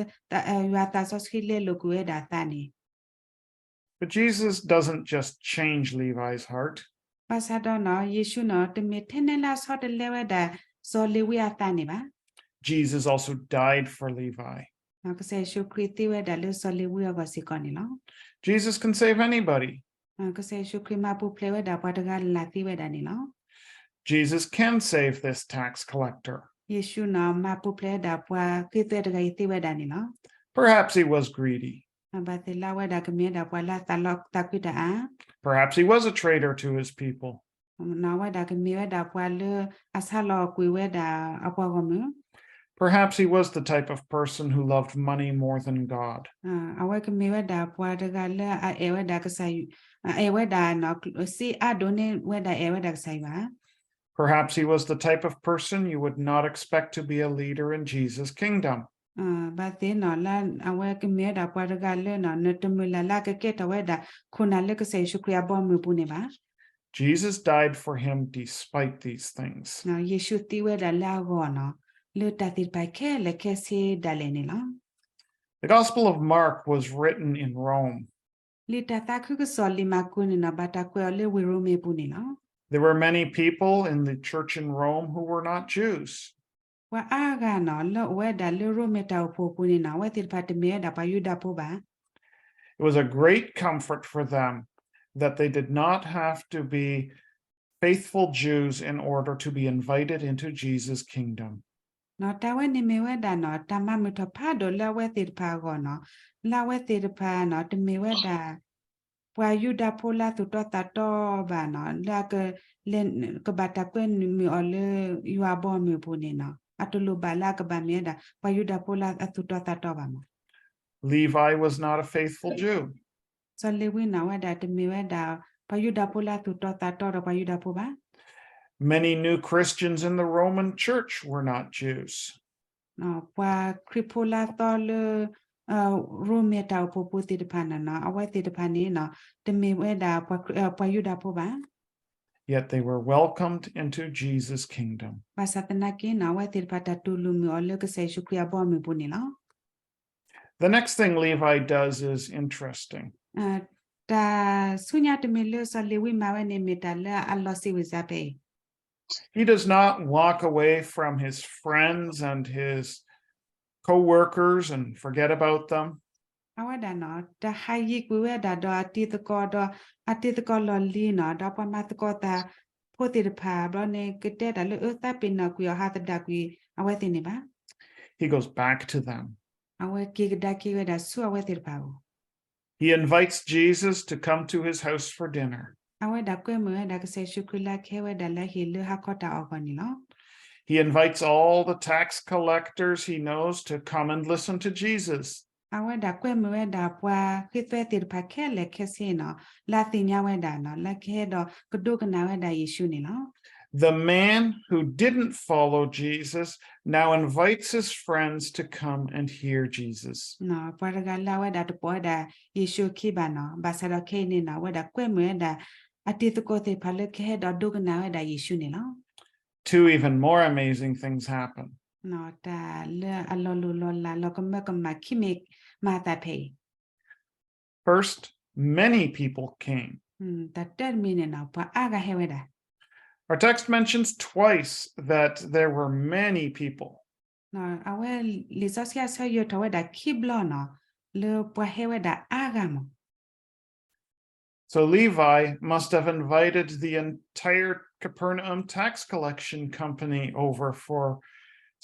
ယွၤသးစီဆှံလဲလိာ်ကွံာ်ဝဲဒၣ်အသးန့ၣ်. But Jesus doesn't just change Levi's heart. ဘၣ်ဆၣ်ဒီးနီၤ, ယ့ၣ်ၡူးနီၤ, တမ့ၢ်ထဲန့ၣ်လၢအဆီတလဲဝဲဒၣ် စီၤလ့ၤဝံအသးန့ၣ်ဘၣ်. Jesus also died for Levi. ကစၢ်ယ့ၣ်ၡူးခရံာ် သံဝဲဒၣ်လၢစီၤလ့ၤဝံအဂီၢ်စ့ၢ်ကီးန့ၣ်လီၤ. Jesus can save anybody. ကစၢ်ယ့ၣ်ၡူးခရံာ် မၤပူၤဖျဲးဝဲဒၣ်ပှၤတဂၤလၢ်လၢ်သံဝဲဒၣ်န့ၣ်လီၤ. Jesus can save this tax collector. ယ့ၣ်ၡူးနီၤ, မၤပူၤဖျဲးဝဲဒၣ်ပှၤဃ့သွဲတဂၤအံၤသံဝဲဒၣ်န့ၣ်လီၤ. Perhaps he was greedy. ဘၣ်သ့ၣ်လၢအဝဲဒၣ်ကမ့ၢ်ဝဲဒၣ်ပှၤလၢအသးလီသးကွံတၢ်အါ. Perhaps he was a traitor to his people. အဝဲဒၣ်ကမ့ၢ်ဝဲဒၣ်ပှၤလၢအဆါလီၤကွံာ်ဝဲဒၣ်အပှၤဂီၢ်မုၢ်. Perhaps he was the type of person who loved money more than God. အဝဲကမ့ၢ်ဝဲဒၣ်ပှၤတဂၤလၢအအဲၣ်ဝဲဒၣ်ကစၢ်ယွၤ, အဲၣ်ဝဲဒၣ် စ့အါဒိၣ်န့ၢ်ဝဲဒၣ်အဲၣ်ဝဲဒၣ်ကစၢ်ယွၤ. Perhaps he was the type of person you would not expect to be a leader in Jesus' kingdom. ဘၣ်သ့ၣ်နီၤလၢအဝဲကမ့ၢ်ဝဲဒၣ်ပှၤတဂၤလၢ နတမုၢ်လၢ်လၢကကဲထီၣ်ဝဲဒၣ်ခိၣ်နၢ်လၢကစၢ်ယ့ၣ်ၡူးခရံာ်အဘီအမုၢ်အပူၤန့ၣ်ဘၣ်. Jesus died for him despite these things. ယ့ၣ်ၡူးသံဝဲဒၣ်လၢအဂီၢ်နီၤ, လၢတၢ်သ့ၣ်တဖၣ်ခဲလၢာ်ခဲဆ့ဒၣ်လဲာ်န့ၣ်လီၤ. The Gospel of Mark was written in Rome. လံာ်တၢ်သးခုကစီၣ်လံာ်မၢ်ကူးန့ၣ်နီၤ, ဘၣ်တၢ်ကွဲးအီၤလၢဝ့ၢ်ရိမ့ၤအပူၤန့ၣ်လီၤ. There were many people in the church in Rome who were not Jews. ပှၤအါဂၤနီၤ လၢအိၣ်ဝဲဒၣ်လၢရိမ့ၤတၢ်အိၣ်ဖှိၣ်အပူၤန့ၣ်နီၤ, အဝဲသ့ၣ်တဖၣ်တမ့ၢ်ဝဲဒၣ်ပှၤယူဒၤဖိဘၣ်. It was a great comfort for them that they did not have to be faithful Jews in order to be invited into Jesus' kingdom. တၢ်ဝဲန့ၣ်မ့ၢ်ဝဲဒၣ်နီၤ, တၢ်မၤမုာ်ထီၣ်ဖးဒိၣ်လၢအဝဲသ့ၣ်တဖၣ်အဂီၢ်နီၤ, လၢအဝဲသ့ၣ်တဖၣ်နီၤ တမ့ၢ်ဝဲဒၣ် ပှၤယူဒၤဖိလၢအသူၣ်တီသးတီဘၣ်နီၤ, လၢအက ကဘၣ်တၢ်ကွဲမုာ်အီၤလၢယွၤအဘီအမုၢ်အပူၤန့ၣ်နီၤ, အတလိၣ်ဘၣ်လၢအကဘၣ်မ့ၢ်ဝဲဒၣ် ပှၤယူဒၤဖိလၢအသူၣ်တီသးတီဘၣ်မး. Levi was not a faithful Jew. စီၤလ့ၤဝံနီၤ အဝဲဒၣ်တမ့ၢ်ဝဲဒၣ် ပှၤယူဒၤဖိလၢအသူၣ်တီသးတီဒီးပှၤယူဒၤဖိဘၣ်. Many new Christians in the Roman church were not Jews. ပှၤခရံာ်ဖိလၢအသီလၢ ရိမ့ၤတၢ်အိၣ်ဖှိၣ်ပူၤသ့ၣ်တဖၣ်န့ၣ်နီၤ, အဝဲသ့ၣ်တဖၣ်န့ၣ်နီၤ တမ့ၢ်ဝဲဒၣ် ပှၤယူဒၤဖိဘၣ်. Yet they were welcomed into Jesus' kingdom. ဘၣ်ဆၣ်သနာ်က့နီၤ အဝဲသ့ၣ်တဖၣ်တၢ်တူၢ်လိာ်မုာ်အီၤလၢကစၢ်ယ့ၣ်ၡူးခရံာ်အဘီအမုၢ်ပူၤန့ၣ်လီၤ. The next thing Levi does is interesting. တၢ်ဆူညါတမံၤလၢစီၤလ့ၤဝံမၤဝဲန့ၣ် မ့ၢ်တၢ်လၢအလီၤစံးဝံၣ်စၢ်ဖဲအံၤ. He does not walk away from his friends and his co-workers and forget about them. အဝဲဒၣ်နီၤ တဟးယံၤကွံာ်ဝဲဒၣ်ဒီးအတံၤသကိးဒီး အတံၤသကိးလီၢ်လံၤနီၤ ဒီးပှၤမၤသကိးသးဖိသ့ၣ်တဖၣ် ဘျီန့ၣ် ကတဲတၢ်လၢအသးပ့ၤနီၣ်ကွံာ်အီၤ ဟးသဒၣ်ကွံာ်အဝဲသ့ၣ်န့ၣ်ဘၣ်. He goes back to them. အဝဲက့ၤကဒါက့ၤဝဲဒၣ်ဆူအဝဲသ့ၣ်တဖၣ်အအိၣ်. He invites Jesus to come to his house for dinner. အဝဲဒၣ်ကွဲမုာ်ဝဲဒၣ်ကစၢ်ယ့ၣ်ၡူးခရံာ်လၢအကဟဲဝဲဒၣ်လၢဟံၣ်လၢဟါခီတၢ်အီၣ်အဂီၢ်န့ၣ်လီၤ. He invites all the tax collectors he knows to come and listen to Jesus. အဝဲဒၣ်ကွဲမုာ်ဝဲဒၣ်ပှၤဃ့သွဲသ့ၣ်တဖၣ်ခဲလၢာ်ခဲဆ့နီၤ လၢအသ့ၣ်ညါဝဲဒၣ်နီၤ လၢကဟဲဒီးကဒိကနၣ်ဝဲဒၣ်ယ့ၣ်ၡူးန့ၣ်လီၤ. The man who didn't follow Jesus now invites his friends to come and hear Jesus. ပှၤတဂၤလၢအဝဲဒၣ်တပိာ်ဝဲဒၣ်ယ့ၣ်ၡူးအခံဘၣ်နီၤ ဘၣ်ဆၣ်ဒီးခဲအံၤန့ၣ်နီၤ အဝဲဒၣ်ကွဲမုာ်ဝဲဒၣ် အတံၤသကိးသ့ၣ်တဖၣ်လၢကဟဲဒီးဒိကနၣ်ဝဲဒၣ်ယ့ၣ်ၡူးန့ၣ်လီၤ. Two even more amazing things happen. တၢ်လၢအလီၤလိၢ်လီၤလးလီၤကမၢကမၣ်ခံမံၤမၤအသးဖဲအံၤ. First, many people came. တၢ်တမံၤန့ၣ်နီၤ ပှၤအါဂၤဟဲဝဲဒၣ်. Our text mentions twice that there were many people. အဝဲလံာ်စီဆှံအဆၢယိၤထီၣ်ဝဲဒၣ်ခံဘျီနီၤ လၢပှၤဟဲဝဲဒၣ်အါဂၤမး. So Levi must have invited the entire Capernaum tax collection company over for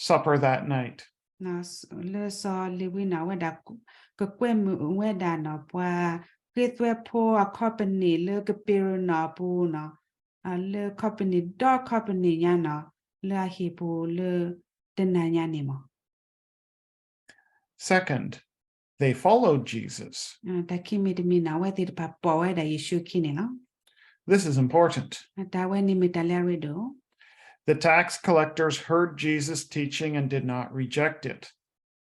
supper that night. လၢစီၤလ့ၤဝံနီၤ အဝဲဒၣ် ကကွဲမုာ်ဝဲဒၣ်နီၤ ပှၤဃ့သွဲဖိအခီပနံၣ်လၢကပ့းရနီၣ်အပူၤနီၤ, လၢခီပနံၣ်ဒီခီပနံၣ်ညါနီၤ, လၢအဟံၣ်ပူၤလၢတနၤညါန့ၣ်မး. Second, they followed Jesus. တၢ်ခံမံၤတမံၤန့ၣ် အဝဲသ့ၣ်တဖၣ်ပိာ်ဝဲဒၣ်ယ့ၣ်ၡူးခံန့ၣ်လီၤ. This is important. တၢ်ဝဲန့ၣ်မ့ၢ်တၢ်လၢအရ့ဒိၣ်. The tax collectors heard Jesus' teaching and did not reject it.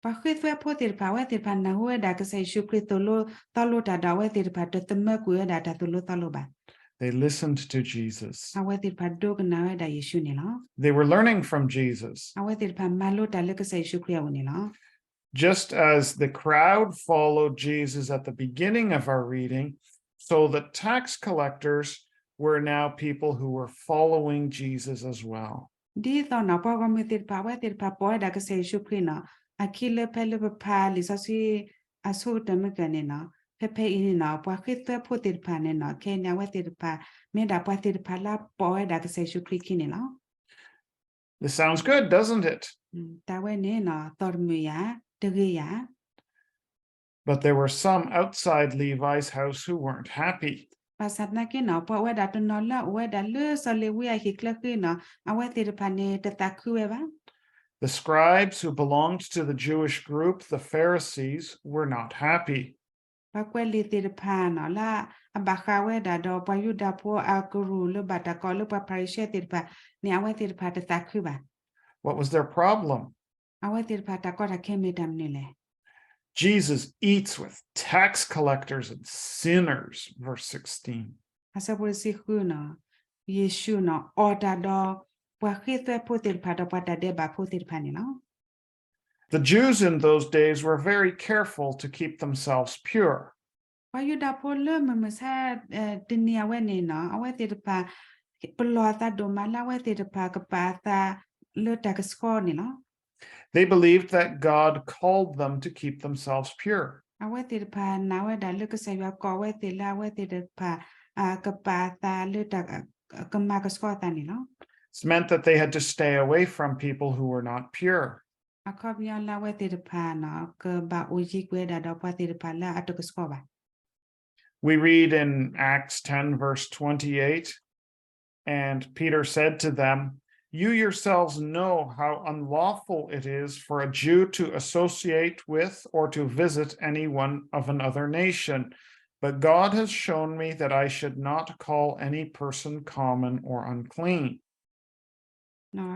ပှၤဃ့သွဲဖိသ့ၣ်တဖၣ် အဝဲသ့ၣ်တဖၣ်နၢ်ဟူဝဲဒၣ်ကစၢ်ယ့ၣ်ၡူးခရံာ်သိၣ်လိသီလိတၢ်ဒီး အဝဲသ့ၣ်တဖၣ်တသမၢကွံာ်ဝဲဒၣ်တၢ်သိၣ်လိသီလိဘၣ်. They listened to Jesus. အဝဲသ့ၣ်တဖၣ်ဒိကနၣ်ဝဲဒၣ်ယ့ၣ်ၡူးန့ၣ်လီၤ. They were learning from Jesus. အဝဲသ့ၣ်တဖၣ်မၤလိတၢ်လၢကစၢ်ယ့ၣ်ၡူးခရံာ်အအိၣ်န့ၣ်လီၤ. Just as the crowd followed Jesus at the beginning of our reading, so the tax collectors were now people who were following Jesus as well. ဒ်သိးနီၤ ပှၤဂီၢ်မုၢ်သ့ၣ်တဖၣ် အဝဲသ့ၣ်တဖၣ်ပိာ်ဝဲဒၣ်ကစၢ်ယ့ၣ်ၡူးခရံာ်နီၤ အခံလၢဖဲလၢပဖးလံာ်စီဆှံ အဆိကတၢၢ်မုၢ်ကၢၢ်န့ၣ်နီၤ, ဖဲဖဲအံၤန့ၣ်နီၤ ပှၤဃ့သွဲဖိသ့ၣ်တဖၣ်န့ၣ်နီၤ ခဲအံၤန့ၣ် အဝဲသ့ၣ်တဖၣ် မ့ၢ်ဒၣ်ပှၤသ့ၣ်တဖၣ်လၢပိာ်ဝဲဒၣ်ကစၢ်ယ့ၣ်ၡူးခရံာ်ခံန့ၣ်လီၤ. This sounds good, doesn't it? တၢ်ဝဲန့ၣ်နီၤ သီၣ်တမုာ်ယၤ, တဂ့ၤယၤ. But there were some outside Levi's house who weren't happy. ဘၣ်ဆၣ်သနာ်က့နီၤ ပှၤအိၣ်ဝဲဒၣ်တနီၤလၢအအိၣ်ဝဲဒၣ်လၢစီၤလ့ၤဝံအဟံၣ်ကျၢဃံနီၤ အဝဲသ့ၣ်တဖၣ်န့ၣ် တသးခုဝဲဘၣ်. The scribes who belonged to the Jewish group, the Pharisees, were not happy. ပှၤကွဲးလံာ်သ့ၣ်တဖၣ်နီၤ လၢအဘၣ်ဃးဝဲဒၣ်ဒီးပှၤယူဒၤဖိအကရူၢ်လၢဘၣ်တၢ်ကိးလၢပှၤဖၤရံၤၡဲသ့ၣ်တဖၣ်န့ၣ် အဝဲသ့ၣ်တဖၣ်တသးခုဘၣ်. What was their problem? အဝဲသ့ၣ်တဖၣ်တၢ်ကီတၢ်ခဲမ့ၢ်တၢ်မနုၤလဲၣ်. Jesus eats with tax collectors and sinners, verse sixteen. အဆၢဖိတဆံဃုနီၤ, ယ့ၣ်ၡူးနီၤ အီၣ်တၢ်ဒီးပှၤဃ့သွဲဖိသ့ၣ်တဖၣ်ဒီးပှၤတၢ်ဒဲးဘးဖိသ့ၣ်တဖၣ်န့ၣ်လီၤ. The Jews in those days were very careful to keep themselves pure. ပှၤယူဒၤဖိလၢမုၢ်မဆါ တနံၤအဝဲန့ၣ်နီၤ အဝဲသ့ၣ်တဖၣ် ပလီၢ်အသးဒိၣ်မးလၢအဝဲသ့ၣ်တဖၣ်ကပာ်အသးလၢတၢ်ကဆှီန့ၣ်လီၤ. They believed that God called them to keep themselves pure. အဝဲသ့ၣ်တဖၣ်နာ်ဝဲဒၣ်လၢကစၢ်ယွၤကိးဝဲသ့ၣ်လၢအဝဲသ့ၣ်တဖၣ် ကပာ်အသးလၢတၢ် ကမၤကဆှီအသးန့ၣ်လီၤ. This meant that they had to stay away from people who were not pure. အခီပညီလၢအဝဲသ့ၣ်တဖၣ်နီၤ ကဘၣ်အိၣ်ယံၤကွံာ်ဝဲဒၣ်ဒီးပှၤသ့ၣ်တဖၣ်လၢအတကဆှီဘၣ်. We read in Acts ten, verse twenty-eight, and Peter said to them, You yourselves know how unlawful it is for a Jew to associate with or to visit anyone of another nation, but God has shown me that I should not call any person common or unclean. ဒီး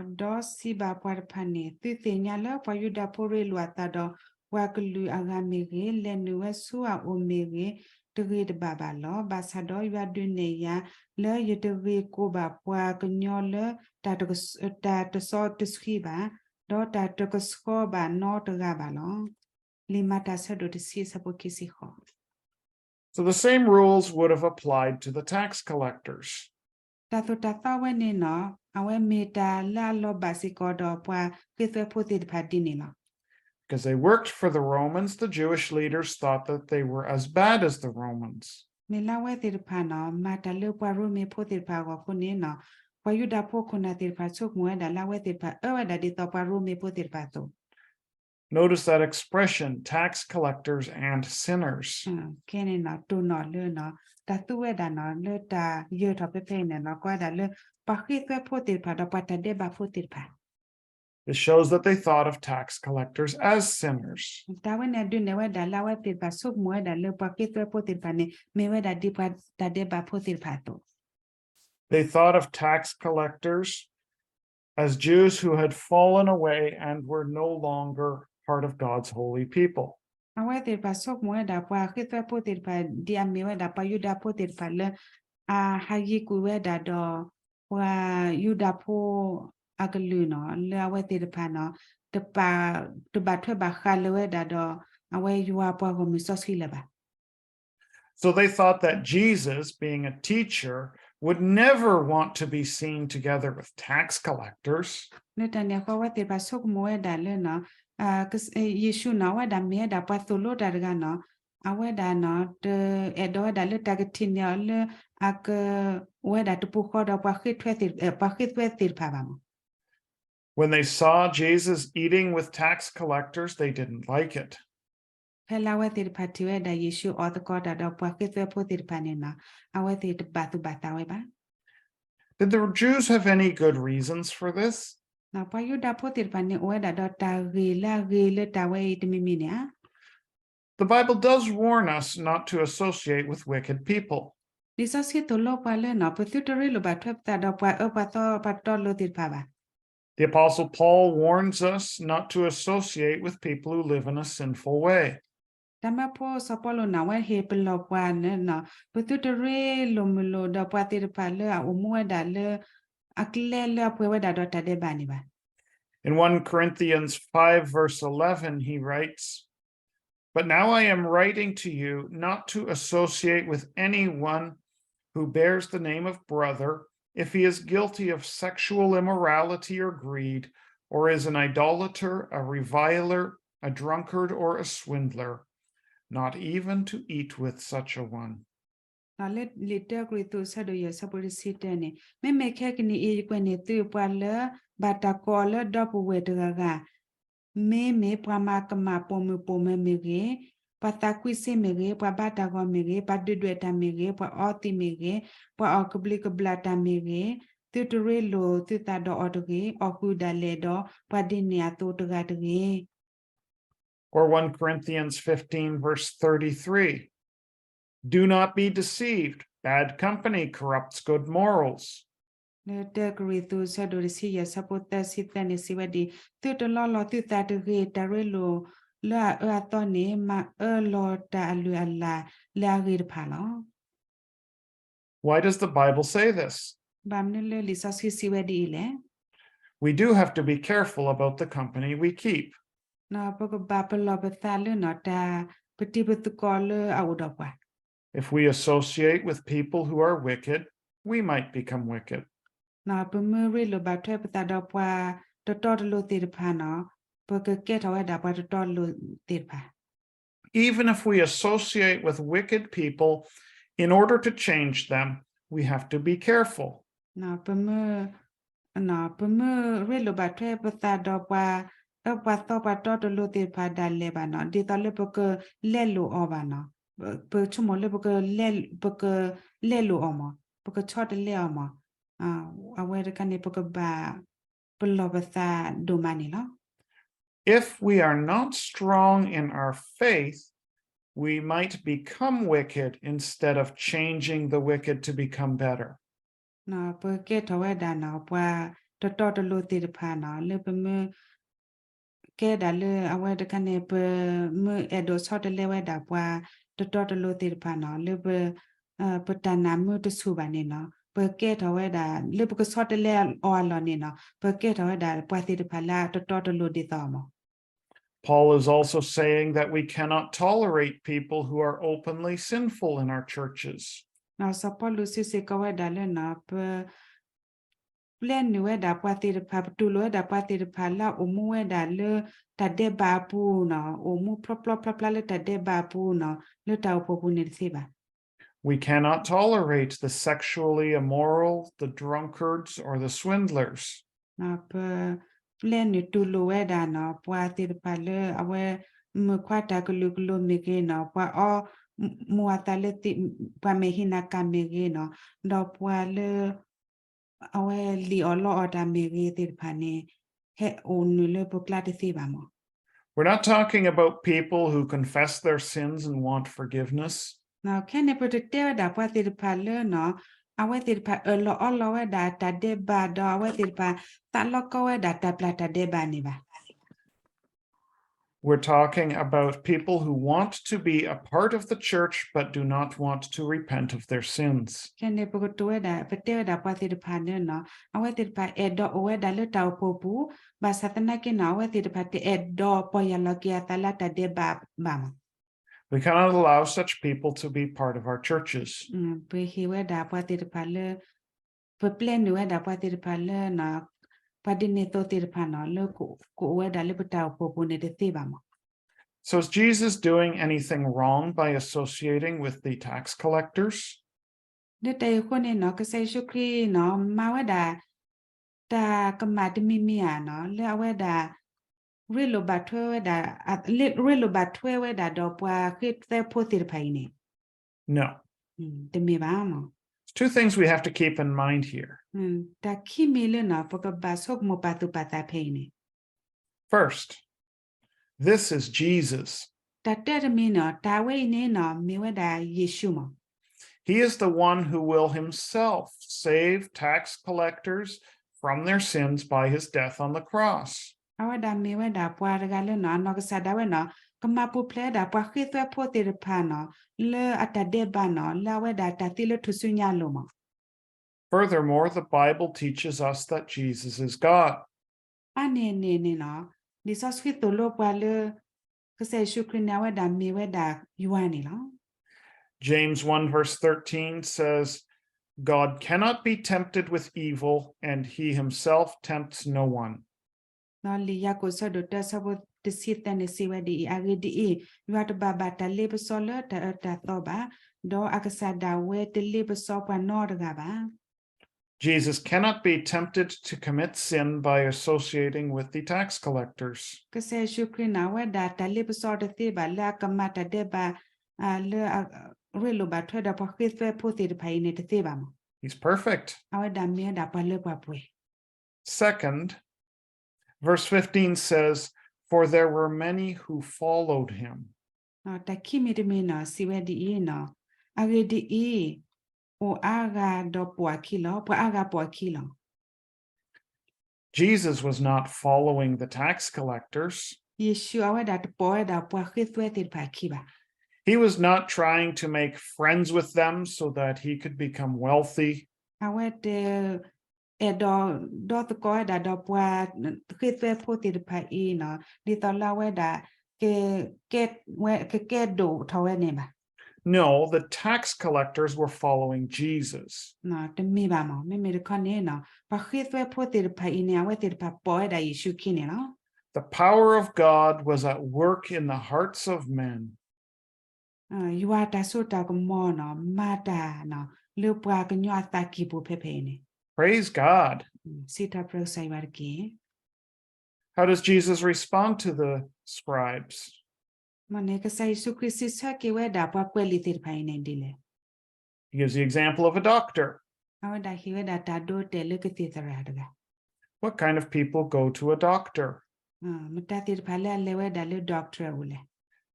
စံးဘၣ်ပှၤတဖၣ်န့ၣ်, သုသ့ၣ်ညါလၢပှၤယူဒၤဖိရ့လိာ်အသးဒီး ပှၤကလုာ်အဂၤမ့ၢ်ဂ့ၤ, လဲၤနုာ်ဝဲဆူအအိၣ်မ့ၢ်ဂ့ၤ, တဂ့ၤတဘၣ်ဘၣ်လီၤ. ဘၣ်ဆၣ်ဒီးယွၤဒုးနဲၣ်ယၤလၢယတဂ့ၤကိၢ်ဘၣ်ပှၤကညီလၢ တၢ်တစီတဆှံဘၣ်, ဒီးတၢ်တကဆှီဘၣ်နီတဂၤဘၣ်လီၤ. လံာ်မၤတၢ်ဆၢဒိၣ်တဆံ အဆၢဖိခံဆံဃိး. So the same rules would have applied to the tax collectors. တၢ်သိၣ်တၢ်သီဝဲန့ၣ်နီၤ, အဝဲမ့ၢ်တၢ်လၢအလီၤဘၣ်စ့ၢ်ကီးဒီးပှၤဃ့သွဲဖိသ့ၣ်တဖၣ်ဒ်န့ၣ်လီၤ. Because they worked for the Romans, the Jewish leaders thought that they were as bad as the Romans. မ့ၢ်လၢအဝဲသ့ၣ်တဖၣ်နီၤ မၤတၢ်လၢပှၤရိမ့ၤဖိသ့ၣ်တဖၣ်အဂီၢ်အဃိန့ၣ်နီၤ, ပှၤယူဒၤဖိခိၣ်နၢ်သ့ၣ်တဖၣ်ဆိကမိၣ်ဝဲဒၣ်လၢအဝဲသ့ၣ်တဖၣ် အၢဝဲဒၣ်ဒ်သိးပှၤရိမ့ၤဖိသ့ၣ်တဖၣ်အသိး. Notice that expression, tax collectors and sinners. ခဲန့ၣ်နီၤ တိၢ်နီၣ်လၢနီၤ တၢ်သူဝဲဒၣ်နီၤ လၢတၢ်ယၢၤထီၣ်ဖဲဖဲအံၤန့ၣ်နီၤ ကိးဝဲဒၣ်လၢ ပှၤဃ့သွဲဖိသ့ၣ်တဖၣ်ဒီးပှၤတၢ်ဒဲးဘးဖိသ့ၣ်တဖၣ်. It shows that they thought of tax collectors as sinners. တၢ်ဝဲန့ၣ်ဒုးနဲၣ်ဝဲဒၣ်လၢအဝဲသ့ၣ်တဖၣ်ဆိကမိၣ်ဝဲဒၣ်လၢပှၤဃ့သွဲဖိသ့ၣ်တဖၣ်န့ၣ် မ့ၢ်ဝဲဒၣ်ဒ်ပှၤတၢ်ဒဲးဘးဖိသ့ၣ်တဖၣ်အသိး. They thought of tax collectors as Jews who had fallen away and were no longer part of God's holy people. အဝဲသ့ၣ်တဖၣ်ဆိကမိၣ်ဝဲဒၣ်ပှၤဃ့သွဲဖိသ့ၣ်တဖၣ် ဒ်အမ့ၢ်ဝဲဒၣ်ပှၤယူဒၤဖိသ့ၣ်တဖၣ်လၢ အဟးယံၤကွံာ်ဝဲဒၣ်ဒီး ပှၤယူဒၤဖိအကလုာ်နီၤ လၢအဝဲသ့ၣ်တဖၣ်နီၤ တဘၣ်ထွဲဘၣ်ဃးလၢၤဝဲဒၣ်ဒီး အဝဲယွၤပှၤဂီၢ်မုၢ်စီဆှံလၢၤဘၣ်. So they thought that Jesus, being a teacher, would never want to be seen together with tax collectors. လၢတၢ်န့ၣ်အဃိ အဝဲသ့ၣ်တဖၣ်ဆိကမိၣ်ဝဲဒၣ်လၢနီၤ ယ့ၣ်ၡူးနီၤ အဝဲဒၣ်မ့ၢ်ဝဲဒၣ်ပှၤသိၣ်လိတၢ်တဂၤနီၤ အဝဲဒၣ်နီၤ တအဲၣ်ဒိးဝဲဒၣ်လၢတၢ်ကထံၣ်န့ၢ်အီၤလၢ အကအိၣ်ဝဲဒၣ်တပူၤဃီဒီးပှၤဃ့သွဲသ့ၣ်တဖၣ်ဘၣ်မး. When they saw Jesus eating with tax collectors, they didn't like it. ဖဲလၢအဝဲသ့ၣ်တဖၣ်ထံၣ်ဝဲဒၣ်ယ့ၣ်ၡူးအိးသကိးတၢ်ဒီးပှၤဃ့သွဲဖိသ့ၣ်တဖၣ်န့ၣ်နီၤ, အဝဲသ့ၣ်တဘၣ်သူၣ်ဘၣ်သးဝဲဘၣ်. Did the Jews have any good reasons for this? နီၤ ပှၤယူဒၤဖိသ့ၣ်တဖၣ်န့ၣ် အိၣ်ဝဲဒၣ်ဒီးတၢ်ဂ့ၢ်လၢအဂ့ၤလၢတၢ်ဝဲအံၤတမံၤမံၤန့ၣ်ဧါ. The Bible does warn us not to associate with wicked people. လံာ်စီဆှံသိၣ်လိပှၤလၢနီၤ ပသုတရ့လိာ်ဘၣ်ထွဲပသးဒီးပှၤအၢပှၤသီပှၤတီတီလိၤသ့ၣ်တဖၣ်ဘၣ်. The Apostle Paul warns us not to associate with people who live in a sinful way. တၢ်မၢဖိစီၤပီလူးန့ၣ် အဝဲဟ့ၣ်ပလီၢ်ပှၤန့ၣ်နီၤ ပသုတရ့လိာ်မုာ်လိာ်ဒီးပှၤသ့ၣ်တဖၣ်လၢအအိၣ်မူဝဲဒၣ်လၢ အကျဲလၢအပှဲၤဝဲဒၣ်ဒီးတၢ်ဒဲးဘးန့ၣ်ဘၣ်. In one Corinthians five, verse eleven, he writes, But now I am writing to you not to associate with anyone who bears the name of brother if he is guilty of sexual immorality or greed, or is an idolater, a reviler, a drunkard, or a swindler, not even to eat with such a one. လၢလံာ်တၢကရံၣ်သူး အဆၢဒိၣ်ယဲၢ် အဆၢဖိတဆံတၢန့ၣ်, မ့မ့ၢ်ခဲကနံၣ်အံၤ ယကွဲးန့ၢ်သု ပှၤလၢဘၣ်တၢ်ကိးအီၤလၢဒီပုၢ်ဝဲၢ်တဂၤဂၤ, မ့မ့ၢ်ပှၤမၤကမၣ်ပိာ်မုၣ်ပိာ်မၢၤမ့ၢ်ဂ့ၤ, ပှၤသးကွံစ့မ့ၢ်ဂ့ၤ, ပှၤဘါတၢ်ဂီၤမ့ၢ်ဂ့ၤ, ပှၤဒုၣ်ဒွဲၣ်တၢ်မ့ၢ်ဂ့ၤ, ပှၤအီသံးမ့ၢ်ဂ့ၤ, ပှၤအီၣ်ကဘျံးကဘျၣ်တၢ်မ့ၢ်ဂ့ၤ, သုတရ့လိာ်သုသးဒီးအီၤတဂ့ၤ, အီၣ်ဃုာ်ဒၣ်လဲာ်ဒီးပှၤဒ်န့ၣ်အသိးတဂၤတဂ့ၤ. Or one Corinthians fifteen, verse thirty-three. Do not be deceived. Bad company corrupts good morals. လၢတၢကရံၣ်သူး အဆၢဒိၣ်တဆံယဲၢ် အဆၢဖိသၢဆံသၢန့ၣ် စံးဝဲဒ်အံၤ, သုတလီလီၤသုသးတဂ့ၤ, တၢ်ရ့လိာ်လၢအအၢအသီန့ၣ် မၤအၢလီၤတၢ်အလုၢ်အလၢ်လၢအဂ့ၤတဖၣ်လီၤ. Why does the Bible say this? ဘၣ်မနုၤလၢလံာ်စီဆှံစံးဝဲဒ်အံၤလဲၣ်. We do have to be careful about the company we keep. နီၤ ပကဘၣ်ပလီၢ်ပသးလၢနီၤ တၢ်ပတံၤပသကိးလၢအအိၣ်ဒီးပှၤ. If we associate with people who are wicked, we might become wicked. နီၤ ပမ့ၢ်ရ့လိာ်ဘၣ်ထွဲပသးဒီးပှၤတတီတလိၤသ့ၣ်တဖၣ်နီၤ ပကကဲထီၣ်ဝဲဒၣ်ပှၤတတီတလိၤသ့ၣ်တဖၣ်. Even if we associate with wicked people in order to change them, we have to be careful. နီၤ ပမ့ၢ် နီၤ ပမ့ၢ်ရ့လိာ်ဘၣ်ထွဲပသးဒီးပှၤအၢပှၤသီပှၤတီတလိၤသ့ၣ်တဖၣ်ဒၣ်လဲာ်ဘၣ်နီၤ ဒ်သိးလၢပကလဲလိာ်အီၤဘၣ်နီၤ ပဆိကမိၣ်လၢပကလဲ ပကလဲလိာ်အီၤမး ပကဆီတလဲအီၤမး အဝဲတခါန့ၣ် ပကဘၣ်ပလီၢ်ပသးဒိၣ်မးန့ၣ်လီၤ. If we are not strong in our faith, we might become wicked instead of changing the wicked to become better. နီၤ ပကဲထီၣ်ဝဲဒၣ်နီၤ ပှၤတတီတလိၤသ့ၣ်တဖၣ်နီၤ လၢပမ့ၢ် ကဲဒၣ်လၢအဝဲတခါန့ၣ် ပမ့ၢ်အဲၣ်ဒိးဆီတလဲဝဲဒၣ်ပှၤတတီတလိၤသ့ၣ်တဖၣ်နီၤ လၢပ ပတၢ်နာ်မ့ၢ်တဆူၣ်ဘၣ်န့ၣ်နီၤ ပကဲထီၣ်ဝဲဒၣ် လၢပကဆီတလဲအီၤအလီၢ်န့ၣ်နီၤ ပကဲထီၣ်ဝဲဒၣ်ပှၤသ့ၣ်တဖၣ်လၢအတတီတလိၤဒ်သိးမး. Paul is also saying that we cannot tolerate people who are openly sinful in our churches. နီၤစီၤပီလူးစံးစ့ၢ်ကီးဝဲဒၣ်လၢနီၤ ပ ပျဲနုာ်ဝဲဒၣ်ပှၤသ့ၣ်တဖၣ် ပတူၢ်လိာ်ဝဲဒၣ်ပှၤသ့ၣ်တဖၣ်လၢအအိၣ်မူဝဲဒၣ်လၢတၢ်ဒဲးဘးအပူၤနီၤ အိၣ်မူဖျီဖျီဖျါဖျါလၢတၢ်ဒဲးဘးအပူၤနီၤ လၢတၢ်အိၣ်ဖှိၣ်ပူၤန့ၣ်တသ့ဘၣ်. We cannot tolerate the sexually immoral, the drunkards, or the swindlers. ပပျဲနုာ်တူၢ်လိာ်ဝဲဒၣ်နီၤ ပှၤသ့ၣ်တဖၣ်လၢအဝဲ မုၣ်ခွါတၢ်ကလုာ်ကလိာ်မ့ၢ်ဂ့ၤနီၤ ပှၤအီ မူၤအသးလၢ ပှၤမဲာ်ဟံးနၤကၤမ့ၢ်ဂ့ၤနီၤ ဒီးပှၤလၢ အဝဲလံၣ်အီၣ်လီအီၣ်တၢ်မ့ၢ်ဂ့ၤသ့ၣ်တဖၣ်န့ၣ် ဟဲအိၣ်နုာ်လၢပကျါတသ့ဘၣ်မး. We're not talking about people who confess their sins and want forgiveness. ခဲန့ၣ် ပတတဲဝဲဒၣ်ပှၤသ့ၣ်တဖၣ်လၢနီၤ အဝဲသ့ၣ်တဖၣ်အၢၣ်လီၤအီလီၤဝဲဒၣ်တၢ်ဒဲးဘးဒီး အဝဲသ့ၣ်တဖၣ်သးလီကီဝဲဒၣ်တၢ်ဒဲးဘးန့ၣ်ဘၣ်. We're talking about people who want to be a part of the church but do not want to repent of their sins. ခဲန့ၣ် ပကတိၤဝဲဒၣ် ပတဲဝဲဒၣ်ပှၤသ့ၣ်တဖၣ်န့ၣ်နီၤ အဝဲသ့ၣ်တဖၣ်အဲၣ်ဒိးအိၣ်ဝဲဒၣ်လၢတၢ်အိၣ်ဖှိၣ်ပူၤ ဘၣ်ဆၣ်သနာ်က့နီၤ အဝဲသ့ၣ်တဖၣ်တအဲၣ်ဒိးပီၢ်ယၢ်လီၤက့ၤအသးလၢတၢ်ဒဲးဘးဘၣ်မး. We cannot allow such people to be part of our churches. ပဟ့ၣ်ဝဲဒၣ်ပှၤသ့ၣ်တဖၣ်လၢ ပပျဲနုာ်ဝဲဒၣ်ပှၤသ့ၣ်တဖၣ်လၢ ပှၤဒ်န့ၣ်အသိးသ့ၣ်တဖၣ်နီၤ လၢကအိၣ်ဝဲဒၣ်လၢပတၢ်အိၣ်ဖှိၣ်ပူၤန့ၣ်တသ့ဘၣ်မး. So is Jesus doing anything wrong by associating with the tax collectors? လၢတၢ်အံၤအဃိန့ၣ်နီၤ ကစၢ်ယ့ၣ်ၡူးခရံာ်နီၤ မၤဝဲဒၣ် တၢ်ကမၣ်တမံၤမံၤဧါနီၤ လၢအဝဲဒၣ် ရ့လိာ်ဘၣ်ထွဲဝဲဒၣ်, အ, လ့- ရ့လိာ်ဘၣ်ထွဲဝဲဒၣ်ဒီးပှၤဃ့သွဲဖိသ့ၣ်တဖၣ်အံၤန့ၣ်, No. တမ့ၢ်ဘၣ်မၢ်. Two things we have to keep in mind here. တၢ်ခံမံၤလၢနီၤ ပကဘၣ်ဆိကမိၣ်ပာ်သူၣ်ပာ်သးဖဲအံၤန့ၣ်, First, this is Jesus. တၢ်တၢတမံၤနီၤ တၢ်ဝဲအံၤန့ၣ်နီၤ မ့ၢ်ဝဲဒၣ်ယ့ၣ်ၡူးမၢ်. He is the one who will himself save tax collectors from their sins by his death on the cross. အဝဲဒၣ်မ့ၢ်ဝဲဒၣ်ပှၤတဂၤလၢနီၤ အနီၢ်ကစၢ်ဒၣ်ဝဲနီၤ ကမၤပူၤဖျဲးဝဲဒၣ်ပှၤဃ့သွဲဖိသ့ၣ်တဖၣ်နီၤ လၢအတၢ်ဒဲးဘးနီၤ လၢအဝဲဒၣ်တၢ်သံလၢထူၣ်စုညါအလိၤမၢ်. Furthermore, the Bible teaches us that Jesus is God. အါန့ၢ်န့ၣ်န့ၣ်နီၤ လံာ်စီဆှံသိၣ်လိပှၤလၢ ကစၢ်ယ့ၣ်ၡူးခရံာ်န့ၣ် အဝဲဒၣ်မ့ၢ်ဝဲဒၣ်ယွၤန့ၣ်လီၤ. James one verse thirteen says, God cannot be tempted with evil, and he himself tempts no one. လံာ်ယၤကိာ်ဆၢဒိၣ်တၢ ဆၢဖိတဆံသၢန့ၣ် စံးဝဲဒ်အံၤ, အဂ့ၢ်ဒ်အံၤ, ယွၤတဘၣ်ဘၣ်တၢ်လ့ပစီလၢတၢ်အၢတၢ်သီဘၣ်, ဒီးအကစၢ်ဒၣ်ဝဲတလ့ပစီပှၤနီတဂၤဘၣ်. Jesus cannot be tempted to commit sin by associating with the tax collectors. ကစၢ်ယ့ၣ်ၡူးခရံာ်န့ၣ် အဝဲဒၣ်တၢ်လ့ပစီတသ့ဘၣ် လၢအကမၤတၢ်ဒဲးဘး လၢအရ့လိာ်ဘၣ်ထွဲဒီးပှၤဃ့သွဲဖိသ့ၣ်တဖၣ်အံၤန့ၣ်တသ့ဘၣ်မၢ်. He's perfect. အဝဲဒၣ်မ့ၢ်ဝဲဒၣ်ပှၤလၢပှၤပှဲၤ. Second, verse fifteen says, For there were many who followed him. တၢ်ခံမံၤတမံၤန့ၣ် စံးဝဲဒ်အံၤနီၤ, အဂ့ၢ်ဒ်အံၤ, အိၣ်အါဂၤဒီးပိာ်အခံလီၤ, ပှၤအါဂၤပိာ်အခံလီၤ. Jesus was not following the tax collectors. ယ့ၣ်ၡူးအဝဲဒၣ်တပိာ်ဝဲဒၣ်ပှၤဃ့သွဲသ့ၣ်တဖၣ်အခံဘၣ်. He was not trying to make friends with them so that he could become wealthy. အဝဲတ အဲၣ်ဒိးဒီသကိးဝဲဒၣ်ဒီးပှၤဃ့သွဲဖိသ့ၣ်တဖၣ်အံၤ, ဒ်သိးလၢအဝဲဒၣ် ကကဲဒိၣ်ထီၣ်ဝဲန့ၣ်ဘၣ်. No, the tax collectors were following Jesus. တမ့ၢ်ဘၣ်မၢ်, မ့မ့ၢ်တခီန့ၣ် ပှၤဃ့သွဲဖိသ့ၣ်တဖၣ်အံၤန့ၣ် အဝဲသ့ၣ်တဖၣ်ပိာ်ဝဲဒၣ်ယ့ၣ်ၡူးခံန့ၣ်လီၤ. The power of God was at work in the hearts of men. ယွၤတၢ်စိတၢ်ကမီၤန့ၣ် မၤတၢ်န့ၣ် လၢပှၤကညီအသးကံၢ်ပူၤဖဲဖဲအံၤန့ၣ်. Praise God. စံးထီၣ်ပတြၢၤကစၢ်ယွၤတက့ၢ်. How does Jesus respond to the scribes? မ့ၢ်န့ၣ် ကစၢ်ယ့ၣ်ၡူးခရံာ်စံးဆၢက့ၤဝဲဒၣ်ပှၤကွဲးလံာ်သ့ၣ်တဖၣ်အံၤန့ၣ်ဒ်လဲၣ်. He gives the example of a doctor. အဝဲဒၣ်ဟ့ၣ်ဝဲဒၣ်တၢ်ဒိတဲာ်လၢကသံၣ်သရၣ်တဂၤ. What kind of people go to a doctor? မတၤသ့ၣ်တဖၣ်လၢအလဲၤဝဲဒၣ်လၢ doctor အအိၣ်လဲၣ်.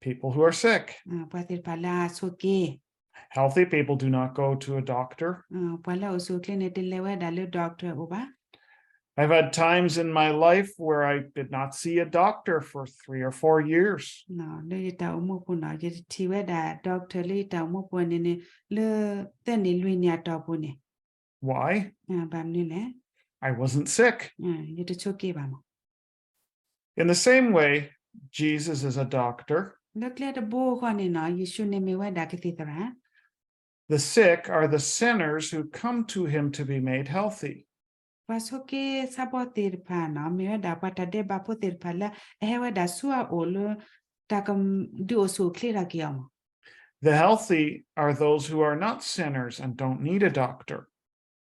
People who are sick. ပှၤသ့ၣ်တဖၣ်လၢအဆိးက့. Healthy people do not go to a doctor. ပှၤလၢအအိၣ်ဆူၣ်အိၣ်ချ့န့ၣ် တလဲၤဝဲဒၣ်လၢ doctor အအိၣ်ဘၣ်. I've had times in my life where I did not see a doctor for three or four years. လၢယတၢ်အိၣ်မူပူၤန့ၣ် ယတထံၣ်ဝဲဒၣ် doctor လၢယတၢ်အိၣ်မူပူၤန့ၣ်န့ၣ် လၢသၢနံၣ်လွံၢ်နံၣ်အတီၢ်ပူၤန့ၣ်. Why? ဘၣ်မနုၤလဲၣ်. I wasn't sick. ယတဆိးက့ဘၣ်မၢ်. In the same way, Jesus is a doctor. လၢကျဲတဘိအဂီၢ်န့ၣ်န့ၣ် ယ့ၣ်ၡူးန့ၣ်မ့ၢ်ဝဲဒၣ်ကသံၣ်သရၣ်. The sick are the sinners who come to him to be made healthy. ပှၤဆိးက့ဆါဘီသ့ၣ်တဖၣ်န့ၣ် မ့ၢ်ဝဲဒၣ်ပှၤတၢ်ဒဲးဘးဖိသ့ၣ်တဖၣ်လၢအဟဲဝဲဒၣ်ဆူအအိၣ်လၢ တၢ်ကဒုးအိၣ်ဆူၣ်အိၣ်ချ့ထီၣ်က့ၤအီၤမၢ်. The healthy are those who are not sinners and don't need a doctor.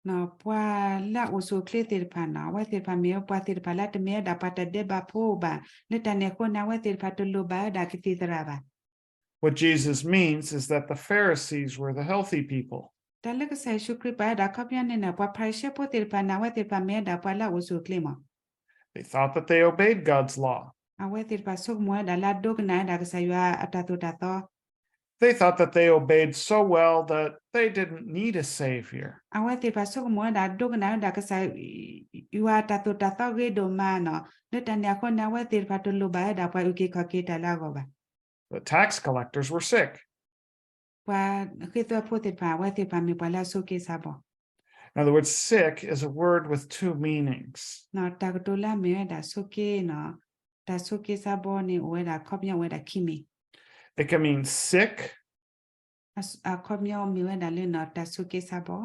ပှၤလၢအအိၣ်ဆူၣ်အိၣ်ချ့သ့ၣ်တဖၣ်န့ၣ် အဝဲသ့ၣ်တဖၣ်မ့ၢ်ဝဲပှၤသ့ၣ်တဖၣ်လၢတမ့ၢ်ဝဲဒၣ်ပှၤတၢ်ဒဲးဘးဖိဘၣ်. လၢတၢ်န့ၣ်အဃိန့ၣ် အဝဲသ့ၣ်တဖၣ်တလိၣ်ဘၣ်ဝဲဒၣ်ကသံၣ်သရၣ်ဘၣ်. What Jesus means is that the Pharisees were the healthy people. တၢ်လၢကစၢ်ယ့ၣ်ၡူးခရံာ်ပာ်ဝဲဒၣ်အခီပညီန့ၣ်န့ၣ် ပှၤဖၤရံၤၡဲဖိသ့ၣ်တဖၣ်န့ၣ် အဝဲသ့ၣ်တဖၣ်မ့ၢ်ဝဲဒၣ်ပှၤလၢအအိၣ်ဆူၣ်အိၣ်ချ့မၢ်. They thought that they obeyed God's law. အဝဲသ့ၣ်တဖၣ်ဆိကမိၣ်ဝဲဒၣ်လၢအဒိကနၣ်ဝဲဒၣ်ကစၢ်ယွၤအတၢ်သိၣ်တၢ်သီ. They thought that they obeyed so well that they didn't need a savior. အဝဲသ့ၣ်တဖၣ်ဆိကမိၣ်ဝဲဒၣ်ဒိကနၣ်ဝဲဒၣ်ကစၢ်ယွၤအတၢ်သိၣ်တၢ်သီဂ့ၤဒိၣ်မးန့ၣ် လၢတၢ်န့ၣ်အဃိန့ၣ် အဝဲသ့ၣ်တဖၣ်တလိၣ်ဘၣ်ဝဲဒၣ်ပှၤအုၣ်က့ၤခီၣ်က့ၤတၢ်လၢအဂီၢ်ဘၣ်. The tax collectors were sick. ပှၤဃ့သွဲဖိသ့ၣ်တဖၣ် အဝဲသ့ၣ်တဖၣ်မ့ၢ်ပှၤလၢအဆိးက့ဆါဘီ. In other words, sick is a word with two meanings. တၢ်ကတိၤလၢအမ့ၢ်ဝဲဒၣ်ဆိးက့န့ၣ် တၢ်ဆိးက့ဆါဘီန့ၣ် အိၣ်ဝဲဒၣ်အခီပညီအိၣ်ဝဲဒၣ်ခံမံၤ. It can mean sick. အခီပညီမ့ၢ်ဝဲဒၣ်လၢန့ၣ် တၢ်ဆိးက့ဆါဘီ.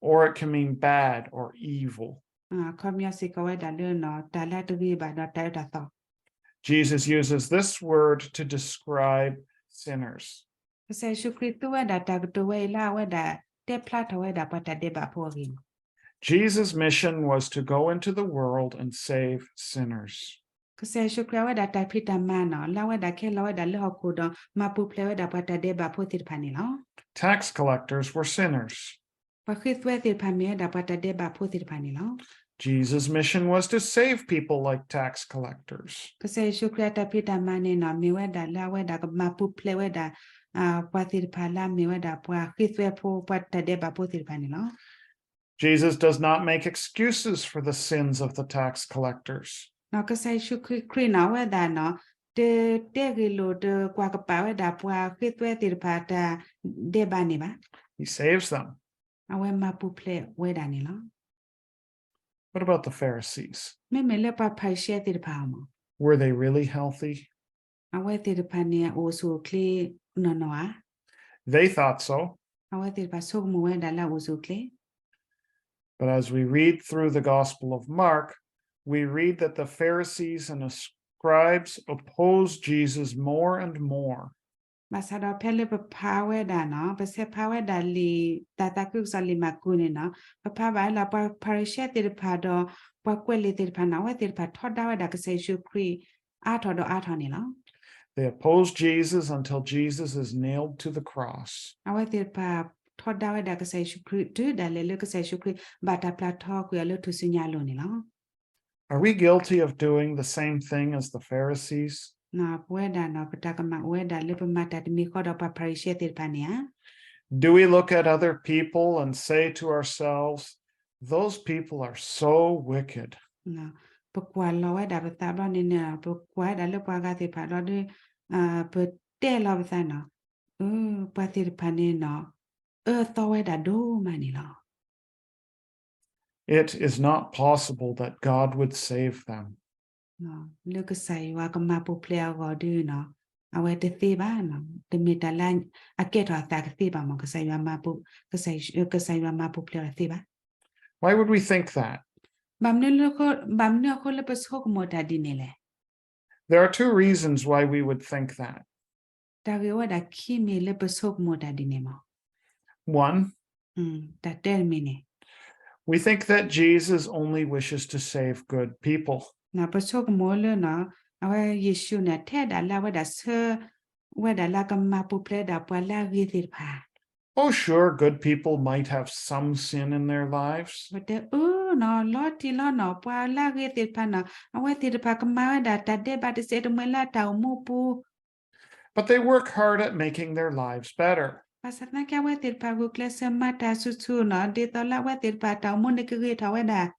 Or it can mean bad or evil. အခီပညီစ့ၢ်ကီးဝဲဒၣ်လၢန့ၣ် တၢ်လၢတဂ့ၤဘၣ်ဒီးတၢ်အၢတၢ်သီ. Jesus uses this word to describe sinners. ကစၢ်ယ့ၣ်ၡူးခရံာ်သူဝဲဒၣ်တၢ်ကတိၤဝဲအံၤလၢအဝဲဒၣ်တဲဖျါထီၣ်ဝဲဒၣ်ပှၤတၢ်ဒဲးဘးဖိအဂ့ၢ်. Jesus' mission was to go into the world and save sinners. ကစၢ်ယ့ၣ်ၡူးခရံာ်အဝဲဒၣ်တၢ်ဖံးတၢ်မၤနီၤ လၢအဝဲဒၣ်ကဟဲလီၤဝဲဒၣ်လၢဟီၣ်ခိၣ်ဒီး မၤပူၤဖျဲးဝဲဒၣ်ပှၤတၢ်ဒဲးဘးဖိသ့ၣ်တဖၣ်န့ၣ်လီၤ. Tax collectors were sinners. ပှၤဃ့သွဲသ့ၣ်တဖၣ်မ့ၢ်ဝဲဒၣ်ပှၤတၢ်ဒဲးဘးဖိသ့ၣ်တဖၣ်န့ၣ်လီၤ. Jesus' mission was to save people like tax collectors. ကစၢ်ယ့ၣ်ၡူးခရံာ်အတၢ်ဖံးတၢ်မၤန့ၣ်နီၤ မ့ၢ်ဝဲဒၣ်လၢအဝဲဒၣ်ကမၤပူၤဖျဲးဝဲဒၣ် ပှၤသ့ၣ်တဖၣ်လၢအမ့ၢ်ဝဲဒၣ်ပှၤဃ့သွဲဖိ ပှၤတၢ်ဒဲးဘးဖိသ့ၣ်တဖၣ်န့ၣ်လီၤ. Jesus does not make excuses for the sins of the tax collectors. ကစၢ်ယ့ၣ်ၡူးခရံာ်နီၤ အဝဲဒၣ်နီၤ တတဲဂ့ၢ်လိာ် တကွၢ်ကပာ်ဝဲဒၣ်ပှၤဃ့သွဲသ့ၣ်တဖၣ်တၢ်ဒဲးဘးန့ၣ်ဘၣ်. He saves them. အဝဲမၤပူၤဖျဲးဝဲဒၣ်န့ၣ်လီၤ. What about the Pharisees? မ့မ့ၢ်လၢပှၤဖၤရံၤၡဲသ့ၣ်တဖၣ်အီၤမး Were they really healthy? အဝဲသ့ၣ်တဖၣ်န့ၣ်အအိၣ်ဆူၣ်အိၣ်ချ့နီၢ်နီၢ်ဧါ. They thought so. အဝဲသ့ၣ်တဖၣ်ဆိကမိၣ်ဝဲဒၣ်လၢအအိၣ်ဆူၣ်အိၣ်ချ့ But as we read through the Gospel of Mark, we read that the Pharisees and the scribes oppose Jesus more and more. ဘၣ်ဆၣ်ဒီးဖဲလၢပဖးဝဲဒၣ်နီၤ ပဆဲးဖးဝဲဒၣ်လံာ် တၢ်သးခုကစီၣ်လံာ်မၢ်ကူးန့ၣ်နီၤ ပဖးဘၣ်ဝဲဒၣ်ပှၤဖၤရံၤၡဲသ့ၣ်တဖၣ်ဒီး ပှၤကွဲးလံာ်သ့ၣ်တဖၣ်နီၤ အဝဲသ့ၣ်တဖၣ်ထီဒါဝဲဒၣ်ကစၢ်ယ့ၣ်ၡူးခရံာ် အါထီၣ်ဒီးအါထီၣ်န့ၣ်လီၤ. They oppose Jesus until Jesus is nailed to the cross. အဝဲသ့ၣ်တဖၣ်ထီဒါဝဲဒၣ်ကစၢ်ယ့ၣ်ၡူးခရံာ် တုၤဒၣ်လဲာ်လၢကစၢ်ယ့ၣ်ၡူးခရံာ် ဘၣ်တၢ်ပျၢ်ထီကွံာ်အီၤလၢထူၣ်စုညါအလိၤန့ၣ်လီၤ. Are we guilty of doing the same thing as the Pharisees? ပဝဲဒၣ်နီၤ ပတၢ်ကမၣ်အိၣ်ဝဲဒၣ်လၢပမၤတၢ်တမံၤဃီဒီးပှၤဖၤရံၤၡဲသ့ၣ်တဖၣ်န့ၣ်ဧါ. Do we look at other people and say to ourselves, those people are so wicked? ပကွၢ်လီၤဝဲဒၣ်ပသးဘျီန့ၣ်န့ၣ် ပကွၢ်ဝဲဒၣ်လၢပှၤဂၤသ့ၣ်တဖၣ်ဒီး ပတဲလီၤပသးနီၤ အၢ ပှၤသ့ၣ်တဖၣ်န့ၣ်နီၤ အၢသီဝဲဒၣ်ဒိၣ်မးန့ၣ်လီၤ. It is not possible that God would save them. လၢကစၢ်ယွၤကမၤပူၤဖျဲးအဂီၢ်ဒီးနီၤ အဝဲတသ့ဘၣ်နီၤ တမ့ၢ်တၢ်လၢအကဲထီၣ်အသးကသ့ဘၣ်မး ကစၢ်ယွၤမၤပူၤ ကစၢ်ယွၤမၤပူၤဖျဲးအီၤတသ့ဘၣ်. Why would we think that? ဘၣ်မနုၤအဃိလၢပဆိကမိၣ်တၢ်ဒ်န့ၣ်လဲၣ်. There are two reasons why we would think that. တၢ်ဂ့ၢ်ဝဲဒၣ်ခံမံၤလၢပဆိကမိၣ်တၢ်ဒ်န့ၣ်မး One, တၢ်တမံၤန့ၣ် we think that Jesus only wishes to save good people. ပဆိကမိၣ်လၢနီၤ အဝဲယ့ၣ်ၡူးန့ၣ် ထဲဒၣ်လၢအဝဲဒၣ်ဆၢဝဲဒၣ်လၢကမၤပူၤဖျဲးဒၣ်ပှၤလၢအဂ့ၤသ့ၣ်တဖၣ် Oh, sure, good people might have some sin in their lives. ပတဲအၢနီၤ လီၤတံၢ်လီၤနီၤ ပှၤလၢအဂ့ၤသ့ၣ်တဖၣ်နီၤ အဝဲသ့ၣ်တဖၣ်ကမၤဝဲဒၣ်တၢ်ဒဲးဘးတစဲးတမှဲးလၢအတၢ်အိၣ်မူပူၤ But they work hard at making their lives better. ဘၣ်ဆၣ်သနာ်က့အဝဲသ့ၣ်တဖၣ်ဂုာ်ကျဲးစၢးမၤတၢ်ဆူၣ်ဆူၣ်နီၤ ဒ်သိးလၢအဝဲသ့ၣ်တဖၣ်တၢ်အိၣ်မူန့ၣ်ကဂ့ၤထီၣ်ဝဲဒၣ်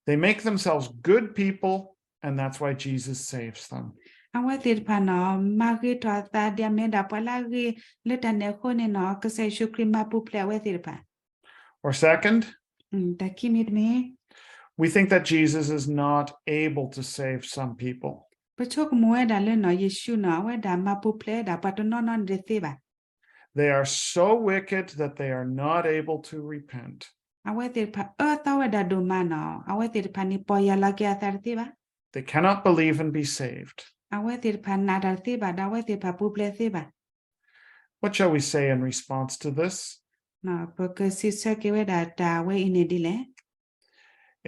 They make themselves good people, and that's why Jesus saves them. အဝဲသ့ၣ်တဖၣ်နီၤ မၤဂ့ၤထီၣ်အသးဒ်အမ့ၢ်ဝဲဒၣ်ပှၤလၢအဂ့ၤလၢတၢ်န့ၣ်အဃိန့ၣ်နီၤ ကစၢ်ယ့ၣ်ၡူးခရံာ်မၤပူၤဖျဲးအဝဲသ့ၣ်တဖၣ် Or second, တၢ်ခံမံၤတမံၤ we think that Jesus is not able to save some people. ပဆိကမိၣ်ဝဲဒၣ်လၢနီၤ ယ့ၣ်ၡူးနီၤ အဝဲဒၣ်မၤပူၤဖျဲးဝဲဒၣ်ပှၤတနီၤနီၤန့ၣ်တသ့ဘၣ် They are so wicked that they are not able to repent. အဝဲသ့ၣ်တဖၣ်အၢသီဝဲဒၣ်ဒိၣ်မးနီၤ အဝဲသ့ၣ်တဖၣ်န့ၣ်ပီၢ်ယၢ်လီၤက့ၤအသးတသ့ဘၣ် They cannot believe and be saved. အဝဲသ့ၣ်တဖၣ်နာ်တၢ်တသ့ဘၣ် ဒီးအဝဲသ့ၣ်တဖၣ်ပူၤဖျဲးတသ့ဘၣ် What shall we say in response to this? ပကစံးဆၢက့ၤဝဲဒၣ်တၢ်ဝဲအံၤန့ၣ်ဒ်လဲၣ်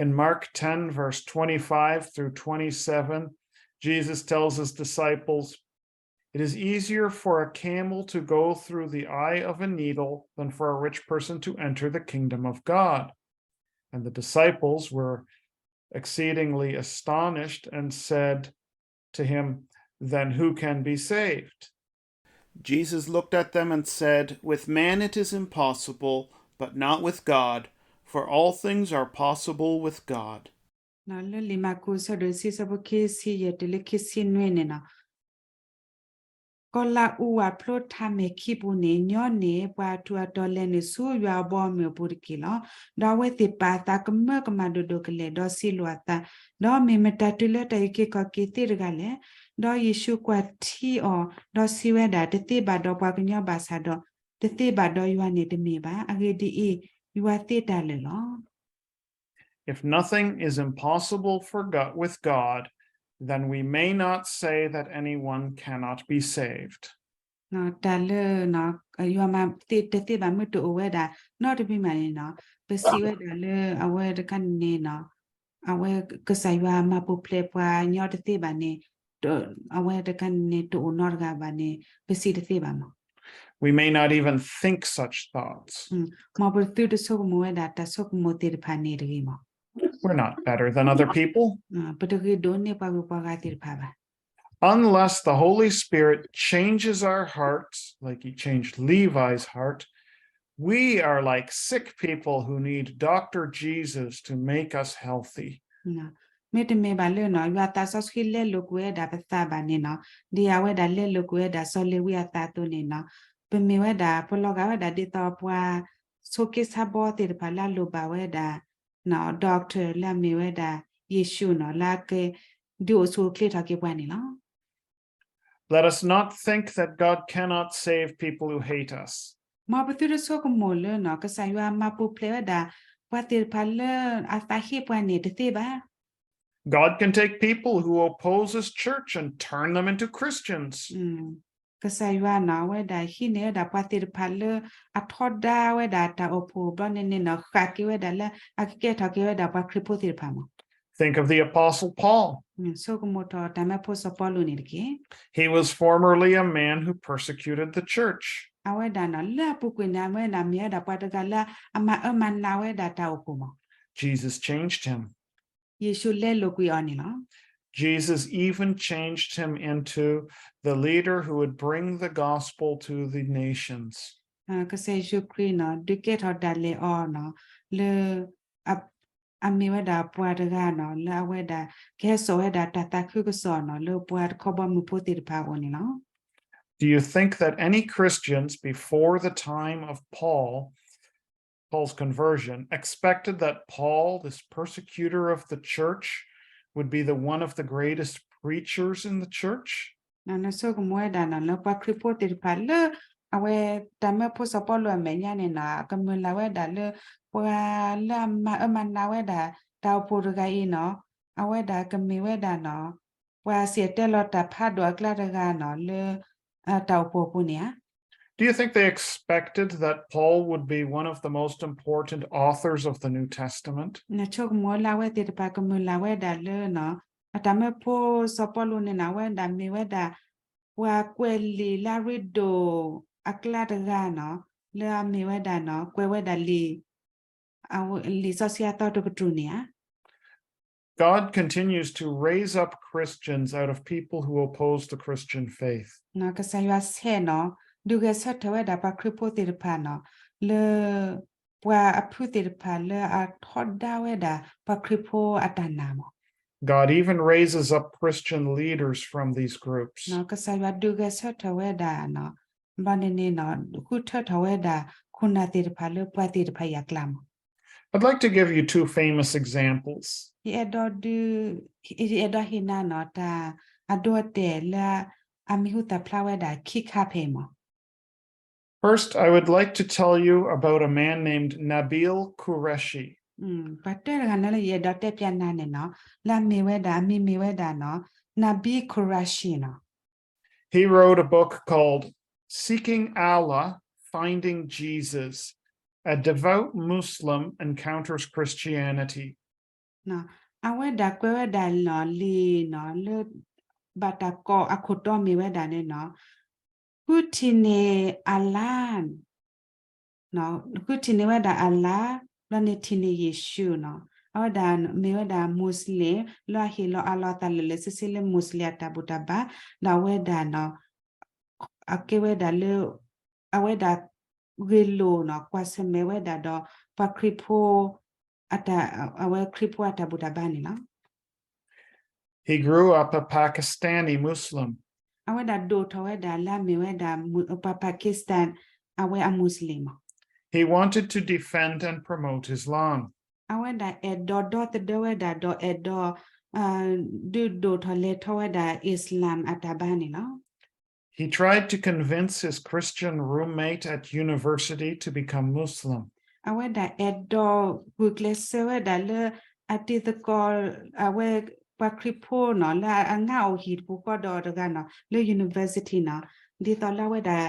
In Mark ten, verse twenty-five through twenty-seven, Jesus tells his disciples, It is easier for a camel to go through the eye of a needle than for a rich person to enter the kingdom of God. And the disciples were exceedingly astonished and said to him, Then who can be saved? Jesus looked at them and said, With man it is impossible, but not with God, for all things are possible with God. လၢလံာ်မၢ်ကူး အဆၢဒိၣ်တဆံ အဆၢဖိခံဆံယဲၢ်တုၤလၢခံဆံနွံန့ၣ်နီၤ ကီၤလၤအူဝၣ်ဖျိထးမဲာ်ခံပူၤန့ၣ် ညီနုၢ်ပှၤထူးအတီၤလဲၤနုာ်ဆူယွၤအဘီအမုၢ်အပူၤတက့ၢ်လီၤ. ဒီးအဝဲသ့ၣ်ပာ်အသးကမၢကမၣ်ဒိၣ်ဒိၣ်ကလဲာ် ဒီးစံးလိာ်အသး, ဒီးမ့ၢ်မတၤတုၤလၢတၢ်အုၣ်က့ၤခီၣ်က့ၤသ့တဂၤလဲၣ်. ဒီးယ့ၣ်ၡူးကွၢ်ထံအီၤ, ဒီးစံးဝဲဒၣ်, တသ့ဘၣ်ဒီးပှၤကညီဘၣ်ဆၣ်ဒီး, တသ့ဘၣ်ဒီးယွၤန့ၣ်တမ့ၢ်ဘၣ်. အဂ့ၢ်ဒ်အံၤ, ယွၤသ့တၢ်လၢာ်လီၤ. If nothing is impossible for God, with God, then we may not say that anyone cannot be saved. တၢ်လၢ ယွၤမၤတသ့ဘၣ်မ့ၢ်တအိၣ်ဝဲဒၣ် နီတမံၤမးန့ၣ်နီၤ, ပစံးဝဲဒၣ်လၢအဝဲတခါန့ၣ်နီၤ, အဝဲကစၢ်ယွၤမၤပူၤဖျဲးပှၤညီတသ့ဘၣ်န့ၣ်, အဝဲတခါန့ၣ် တအိၣ်နီတဂၤဘၣ်န့ၣ် ပစံးတသ့ဘၣ်မး. We may not even think such thoughts. မ်ပသုတဆိကမိၣ်ဝဲဒၣ်တၢ်ဆိကမိၣ်သ့ၣ်တဖၣ်န့ၣ်တဂ့ၤမး. We're not better than other people. ပတဂ့ၤဒိၣ်န့ၢ်ပှၤဂုၤပှၤဂၤသ့ၣ်တဖၣ်ဘၣ်. Unless the Holy Spirit changes our hearts, like he changed Levi's heart, we are like sick people who need Doctor Jesus to make us healthy. မ့တမ့ၢ်ဘၣ်လၢနီၤ ယွၤသးစီဆှံလဲလိာ်ကွံာ်ဝဲဒၣ်ပသးဘၣ်န့ၣ်နီၤ, ဒ်အဝဲဒၣ်လဲလိာ်ကွံာ်ဝဲဒၣ်စီၤလ့ၤဝံအသးအသိးန့ၣ်နီၤ, ပမ့ၢ်ဝဲဒၣ် ပလီၤဂာ်ဝဲဒၣ်ဒ်သိးပှၤဆိးက့ဆါဘီသ့ၣ်တဖၣ်လၢအလိၣ်ဘၣ်ဝဲဒၣ် doctor လၢအမ့ၢ်ဝဲဒၣ်ယ့ၣ်ၡူးနီၤ လၢအကဒုးအိၣ်ဆူၣ်အိၣ်ချ့ထီၣ်က့ၤပှၤန့ၣ်လီၤ. Let us not think that God cannot save people who hate us. မ်ပသုတဆိကမိၣ်လၢနီၤ ကစၢ်ယွၤမၤပူၤဖျဲးဝဲဒၣ် ပှၤသ့ၣ်တဖၣ်လၢအသးဟ့ပှၤန့ၣ်တသ့ဘၣ်. God can take people who oppose his church and turn them into Christians. ကစၢ်ယွၤနီၤ အဝဲဒၣ်ဟံးန့ၢ်ဝဲဒၣ်ပှၤသ့ၣ်တဖၣ်လၢအထီဒါဝဲဒၣ်တၢ်အိၣ်ဖှိၣ်ဘျီန့ၣ်န့ၣ်နီၤ ဃၣ်က့ၤဝဲဒၣ်လၢအကကဲထီၣ်က့ၤဝဲဒၣ်ပှၤခရံာ်ဖိသ့ၣ်တဖၣ်မး. Think of the Apostle Paul. ဆိကမိၣ်ထီၣ်တၢ်မၢဖိစီၤပီလူးန့ၣ်တက့ၢ်. He was formerly a man who persecuted the church. အဝဲဒၣ်နီၤ လၢအပူၤကွံာ်န့ၣ် အဝဲဒၣ်မ့ၢ်ဝဲဒၣ်ပှၤတဂၤလၢအမၤအၢမၤနးဝဲဒၣ်တၢ်အိၣ်ဖှိၣ်မး. Jesus changed him. ယ့ၣ်ၡူးလဲလိာ်ကွံာ်အီၤန့ၣ်လီၤ. Jesus even changed him into the leader who would bring the gospel to the nations. ကစၢ်ယ့ၣ်ၡူးခရံာ်နီၤ ဒုးကဲထီၣ်ဒၣ်လဲာ်အီၤနီၤ လၢ အမ့ၢ်ဝဲဒၣ်ပှၤတဂၤနီၤ လၢအဝဲဒၣ်ကဟဲစိာ်ဝဲဒၣ်တၢ်သးခုကစီၣ်နီၤ လၢပှၤတခီဘီမုၢ်ဖိသ့ၣ်တဖၣ်အအိၣ်န့ၣ်လီၤ. Do you think that any Christians before the time of Paul, Paul's conversion, expected that Paul, this persecutor of the church, would be the one of the greatest preachers in the church? နဆိကမိၣ်ဝဲဒၣ်နီၤ လၢပှၤခရံာ်ဖိသ့ၣ်တဖၣ်လၢ အဝဲတၢ်မၢဖိစီၤပီလူးအမဲာ်ညါန့ၣ်နီၤ အကမုာ်လၢ်ဝဲဒၣ်လၢ ပှၤလၢအမၤအၢမၤနးဝဲဒၣ် တၢ်အိၣ်ဖှိၣ်တဂၤအံၤနီၤ အဝဲဒၣ်ကမ့ၢ်ဝဲဒၣ်နီၤ ပှၤစံၣ်တဲၤတဲလီၤတၢ်ဖးဒိၣ်အကျါတဂၤနီၤ လၢ တၢ်အိၣ်ဖှိၣ်အပူၤန့ၣ်ဧါ. Do you think they expected that Paul would be one of the most important authors of the New Testament? နဆိကမိၣ်လၢအဝဲသ့ၣ်တဖၣ်ကမုာ်လၢ်ဝဲဒၣ်လၢနီၤ အတၢ်မၢဖိစီၤပီလူးန့ၣ်နီၤ အဝဲဒၣ်မ့ၢ်ဝဲဒၣ် ပှၤကွဲးလံာ်လၢအရ့ဒိၣ်အကျါတဂၤနီၤ လၢအမ့ၢ်ဝဲဒၣ်နီၤ ကွဲးဝဲဒၣ်လံာ် လံာ်စီဆှံအသီတကတြူၢ်န့ၣ်ဧါ. God continues to raise up Christians out of people who oppose the Christian faith. ကစၢ်ယွၤဆဲးနီၤ ဒုးဂဲၤဆၢထၢၣ်ဝဲဒၣ်ပှၤခရံာ်ဖိသ့ၣ်တဖၣ်နီၤ လၢ ပှၤအဖုသ့ၣ်တဖၣ်လၢအထီဒါဝဲဒၣ်ပှၤခရံာ်ဖိအတၢ်နာ်မး. God even raises up Christian leaders from these groups. ကစၢ်ယွၤဒုးဂဲၤဆၢထၢၣ်ဝဲဒၣ်နီၤ ဘျီန့ၣ်န့ၣ်နီၤ ဃုထၢထီၣ်ဝဲဒၣ် ခိၣ်နၢ်သ့ၣ်တဖၣ်လၢပှၤသ့ၣ်တဖၣ်အံၤအကျါမး. I'd like to give you two famous examples. ယအဲၣ်ဒိးဒုး ယအဲၣ်ဒိးဟ့ၣ်နၤနီၤ တၢ်အဒိအတဲာ်လၢ အမံၤဟူသၣ်ဖျါဝဲဒၣ်ခံခါဖဲအံၤမး. First, I would like to tell you about a man named Nabil Qureshi. ပှၤတၢတဂၤန့ၣ်လၢယအဲၣ်ဒိးတဲပျးနၤန့ၣ်နီၤ လၢအမ့ၢ်ဝဲဒၣ် အမံၤမ့ၢ်ဝဲဒၣ်နီၤ Nabil Qureshi နီၤ. He wrote a book called Seeking Allah, Finding Jesus, A Devout Muslim Encounters Christianity. အဝဲဒၣ်ကွဲးဝဲဒၣ်နီၤ လံာ်နီၤ လၢ ဘၣ်တၢ်ကိးအခိၣ်တီမ့ၢ်ဝဲဒၣ်န့ၣ်နီၤ ဃုထံၣ်န့ၢ်အလၤ ဃုထံၣ်န့ၢ်ဝဲဒၣ်အလၤ ဘျီန့ၣ်ထံၣ်န့ၢ်ယ့ၣ်ၡူးနီၤ အဝဲဒၣ်မ့ၢ်ဝဲဒၣ် Muslim လၢအဟ့ၣ်လီၤအးလီၤအသးလၢာ်လၢာ်ဆ့ဆ့လၢ Muslim အတၢ်ဘူၣ်တၢ်ဘါ ဒီးအဝဲဒၣ်နီၤ အကဲဝဲဒၣ်လၢ အဝဲဒၣ်ဂ့ၢ်လိာ်နီၤ ကွၢ်ဆၢၣ်မဲာ်ဝဲဒၣ်ဒီး ပှၤခရံာ်ဖိ အတၢ် အဝဲခရံာ်ဖိအတၢ်ဘူၣ်တၢ်ဘါန့ၣ်လီၤ. He grew up a Pakistani Muslim. အဝဲဒၣ်ဒိၣ်ထီၣ်ဝဲဒၣ်လၢအမ့ၢ်ဝဲဒၣ် ပှၤ Pakistan အဝဲအ Muslim မး. He wanted to defend and promote Islam. အဝဲဒၣ်အဲၣ်ဒိးဒီသဒၢဝဲဒၣ်ဒီးအဲၣ်ဒိး ဒုးဒိၣ်ထီၣ်လဲၤထီၣ်ဝဲဒၣ် Islam အတၢ်ဘါန့ၣ်လီၤ. He tried to convince his Christian roommate at university to become Muslim. အဝဲဒၣ်အဲၣ်ဒိးဂုာ်ကျဲးစၢးဝဲဒၣ်လၢ အတံၤသကိး အဝဲပှၤခရံာ်ဖိနီၤ လၢအငါအိၣ်ဟံၣ်တပူၤဃီဒီးတဂၤနီၤ လၢ university နီၤ ဒ်သိးလၢအဝဲဒၣ်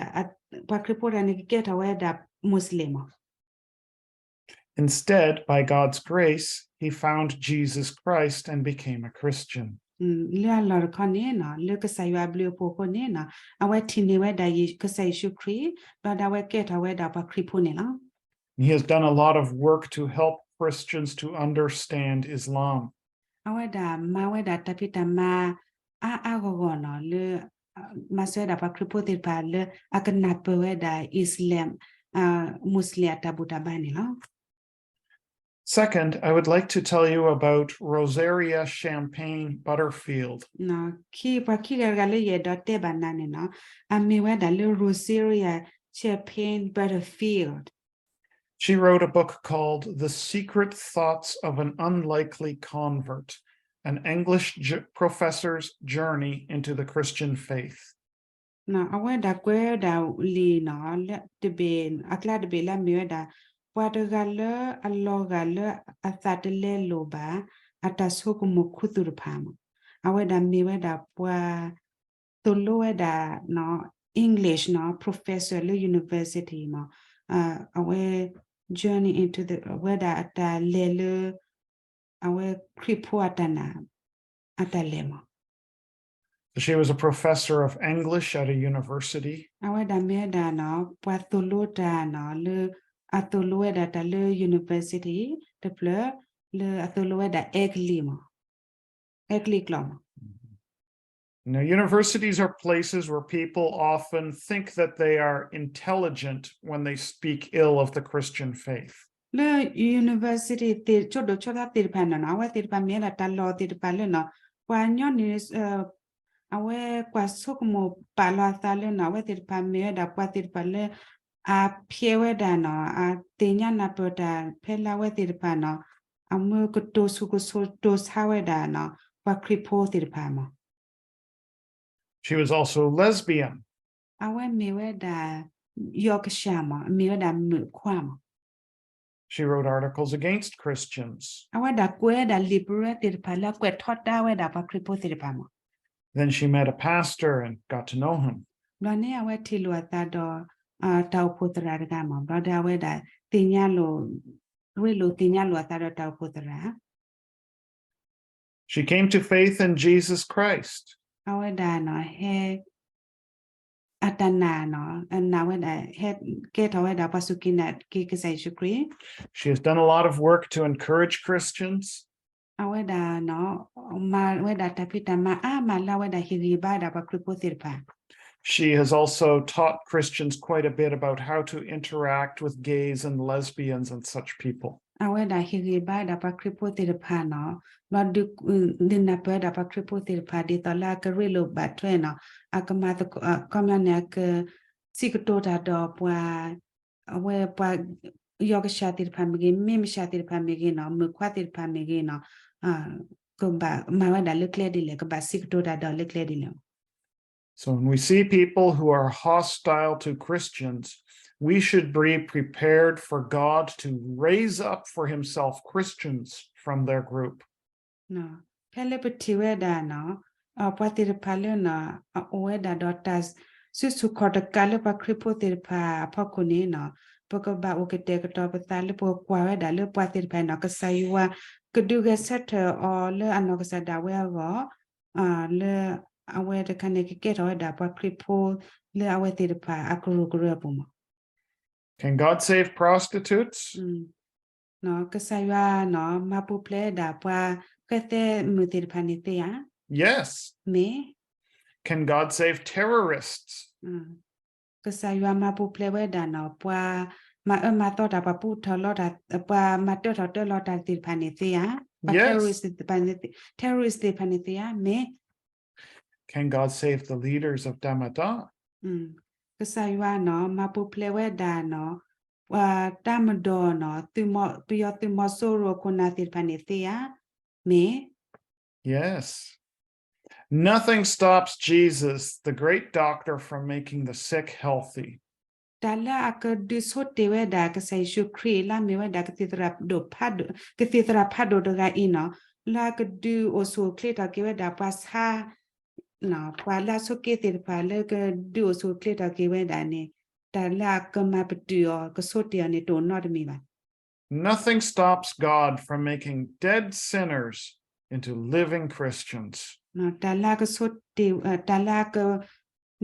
ပှၤခရံာ်ဖိတဂၤန့ၣ် ကကဲထီၣ်ဝဲဒၣ် Muslim မး. Instead, by God's grace, he found Jesus Christ and became a Christian. လၢအလီၢ်တခီန့ၣ်နီၤ လၢကစၢ်ယွၤအဘျုးအဖှိၣ်အဃိန့ၣ်နီၤ အဝဲထံၣ်န့ၢ်ဝဲဒၣ်ယ့ၣ် ကစၢ်ယ့ၣ်ၡူးခရံာ် ဒီးဒၣ်ဝဲကဲထီၣ်ဝဲဒၣ်ပှၤခရံာ်ဖိန့ၣ်လီၤ. He has done a lot of work to help Christians to understand Islam. အဝဲဒၣ်မၤဝဲဒၣ်တၢ်ဖံးတၢ်မၤ အါအါဂီၢ်ဂီၢ်နီၤ လၢ မၤစၢၤဝဲဒၣ်ပှၤခရံာ်ဖိသ့ၣ်တဖၣ်လၢအကနၢ်ပၢၢ်ဝဲဒၣ် Islam, Muslim အတၢ်ဘူၣ်တၢ်ဘါန့ၣ်လီၤ. Second, I would like to tell you about Rosaria Champagne Butterfield. ခံ ပှၤခံဂၤတဂၤလၢယအဲၣ်ဒိးတဲဘၣ်နၤန့ၣ်နီၤ အမ့ၢ်ဝဲဒၣ်လၢ Rosaria Champagne Butterfield. She wrote a book called The Secret Thoughts of an Unlikely Convert, an English j- professor's journey into the Christian faith. အဝဲဒၣ်ကွဲးဒၣ်လံာ်နီၤ လၢတဘ့ၣ် အကျါတဘ့ၣ်လၢအမ့ၢ်ဝဲဒၣ် ပှၤတဂၤလၢအလီၤဂာ်လၢအသးတလဲလိာ်ဘၣ် အတၢ်ဆိကမိၣ်ခူသူၣ်တဖၣ်မး. အဝဲဒၣ်မ့ၢ်ဝဲဒၣ်ပှၤ သိၣ်လိဝဲဒၣ် English နီၤ professor လၢ university မး အဝဲ journey into the ဝဲဒၣ်အတၢ်လဲၤလၢ အဝဲခရံာ်ဖိအတၢ်နာ် အတၢ်လဲၤမး. So she was a professor of English at a university. အဝဲဒၣ်မ့ၢ်ဝဲဒၣ်နီၤ ပှၤသိၣ်လိတၢ်နီၤ လၢအသိၣ်လိဝဲဒၣ်တၢ်လၢ university တဖျၢၣ် လၢအသိၣ်လိဝဲဒၣ်အဲကလံးမး အဲကလံးကျိာ်မး. Now, universities are places where people often think that they are intelligent when they speak ill of the Christian faith. လၢ university သ့ၣ် ဆိဒိၣ်ဆိသီသ့ၣ်တဖၣ်န့ၣ်နီၤ အဝဲသ့ၣ်တဖၣ်မ့ၢ်ဝဲဒၣ်တၢ်လီၢ်သ့ၣ်တဖၣ်လၢနီၤ ပှၤညီနုၢ် အဝဲကွၢ်ဆိကမိၣ်ပာ်လီၤအသးလၢနီၤ အဝဲသ့ၣ်တဖၣ်မ့ၢ်ဝဲဒၣ်ပှၤသ့ၣ်တဖၣ်လၢ အဖျဲးဝဲဒၣ်နီၤ အသ့ၣ်ညါနၢ်ပၢၢ်တၢ်ဖဲလၢအဝဲသ့ၣ်တဖၣ်နီၤ အမ့ၢ်ကတိၤဆူၣ်ကတိၤဆါဝဲဒၣ်နီၤ ပှၤခရံာ်ဖိသ့ၣ်တဖၣ်မး. She was also lesbian. အဝဲမ့ၢ်ဝဲဒၣ် ယီၢ်ကစၢ်မး အမ့ၢ်ဝဲဒၣ်မုၣ်ခွါမး. She wrote articles against Christians. အဝဲဒၣ်ကွဲးဒၣ်လံာ်ပရၢသ့ၣ်တဖၣ်လၢအကွဲးထီဒါဝဲဒၣ်ပှၤခရံာ်ဖိသ့ၣ်တဖၣ်မး. Then she met a pastor and got to know him. ဘျီန့ၣ်အဝဲထံၣ်လိာ်အသးဒီး တၢ်အိၣ်ဖှိၣ်သရၣ်တဂၤမး ဘျီဒီးအဝဲဒၣ်သ့ၣ်ညါလိာ် ရ့လိာ်သ့ၣ်ညါလိာ်အသးဒီးတၢ်အိၣ်ဖှိၣ်သရၣ် She came to faith in Jesus Christ. အဝဲဒၣ်နီၤ ဟဲ အတၢ်နာ်နီၤ နာ်ဝဲဒၣ် ဟဲကဲထီၣ်ဝဲဒၣ်ပှၤစူၢ်က့ၤနာ်က့ၤကစၢ်ယ့ၣ်ၡူးခရံာ် She has done a lot of work to encourage Christians. အဝဲဒၣ်နီၤ မၤဝဲဒၣ်တၢ်ဖံးတၢ်မၤအါမးလၢအဝဲဒၣ်ဟ့ၣ်ဂံၢ်ဘါဒၣ်ပှၤခရံာ်ဖိသ့ၣ်တဖၣ် She has also taught Christians quite a bit about how to interact with gays and lesbians and such people. အဝဲဒၣ်ဟ့ၣ်ဂံၢ်ဘါဒၣ်ပှၤခရံာ်ဖိသ့ၣ်တဖၣ်နီၤ ဘျီဒုးနၢ်ပၢၢ်ဝဲဒၣ်ပှၤခရံာ်ဖိသ့ၣ်တဖၣ် ဒ်သိးလၢအကရ့လိာ်ဘၣ်ထွဲနီၤ အကမၤသကိး ခီပညီန့ၣ် အကစံးကတိၤတၢ်ဒီးပှၤ အဝဲပှၤ ယီၢ်ကစၢ်သ့ၣ်တဖၣ်မ့ၢ်ဂ့ၤ မ့ၢ်မုၢ်ကစၢ်သ့ၣ်တဖၣ်မ့ၢ်ဂ့ၤနီၤ မုၣ်ခွါသ့ၣ်တဖၣ်မ့ၢ်ဂ့ၤနီၤ ကဘၣ်မၤဝဲဒၣ်လၢကျဲဒ်လဲၣ် ကဘၣ်စံးကတိၤတၢ်ဒီးလၢကျဲဒ်လဲၣ် So when we see people who are hostile to Christians, we should be prepared for God to raise up for himself Christians from their group. ဖဲလၢပထံၣ်ဝဲဒၣ်နီၤ ပှၤသ့ၣ်တဖၣ်လၢနီၤ အအိၣ်ဝဲဒၣ်ဒီးတၢ်စုဆူၣ်ခီၣ်တကးလၢပှၤခရံာ်ဖိသ့ၣ်တဖၣ်အဖီခိၣ်န့ၣ်နီၤ ပကဘၣ်အိၣ်ကတဲာ်ကတီၤပသးလၢပကကွၢ်ဝဲဒၣ်လၢပှၤသ့ၣ်တဖၣ်နီၤ ကစၢ်ယွၤကဒုးဂဲၤဆၢထၢၣ်အီၤလၢအနီၢ်ကစၢ်ဒၣ်ဝဲအဂီၢ် လၢအဝဲတခါန့ၣ်ကကဲထီၣ်ဝဲဒၣ်ပှၤခရံာ်ဖိလၢအဝဲသ့ၣ်တဖၣ်အကရူၢ်ကရၢအပူၤမး Can God save prostitutes? ကစၢ်ယွၤနီၤ မၤပူၤဖျဲးဝဲဒၣ်ပှၤဃဲသဲမုၣ်သ့ၣ်တဖၣ်န့ၣ်သ့ဧါ Yes. မ့ၢ် Can God save terrorists? ကစၢ်ယွၤမၤပူၤဖျဲးဝဲဒၣ်နီၤ ပှၤမၤအၢမၤသီတၢ် ပှၤပူထီၣ်လီတၢ် ပှၤမၤတၢထီၣ်တၢလီၤတၢ်သ့ၣ်တဖၣ်န့ၣ်သ့ဧါ ပှၤ terrorist သ့ၣ်တဖၣ်န့ၣ်သ့ terrorist သ့ၣ်တဖၣ်န့ၣ်သ့ဧါ မ့ၢ် Can God save the leaders of Damada? ကစၢ်ယွၤနီၤ မၤပူၤဖျဲးဝဲဒၣ်နီၤ ပှၤတၢ်မဒီးနီၤ ပယီၤသုးမီၤစိရိၤခိၣ်နၢ်သ့ၣ်တဖၣ်န့ၣ်သ့ဧါ မ့ၢ် Yes. Nothing stops Jesus, the great doctor, from making the sick healthy. တၢ်လၢအကဒုးဆိတ့ၢ်ဝဲဒၣ် ကစၢ်ယ့ၣ်ၡူးခရံာ်လၢအမ့ၢ်ဝဲဒၣ် ကသံၣ်သရၣ်ဖးဒိၣ်တဂၤအံၤနီၤ လၢအကဒုးအိၣ်ဆူၣ်အိၣ်ချ့ထီၣ်က့ၤဝဲဒၣ်ပှၤဆါ ပှၤလၢအဆိးက့သ့ၣ်တဖၣ်လၢကဒုးအိၣ်ဆူၣ်အိၣ်ချ့ထီၣ်က့ၤဝဲဒၣ်န့ၣ် တၢ်လၢအကမၤပတုာ်အီၤ ကဆိတ့ၢ်အီၤန့ၣ် တအိၣ်နီတမံၤဘၣ်. Nothing stops God from making dead sinners into living Christians. တၢ်လၢအကဆိတ့ၢ်, တၢ်လၢအက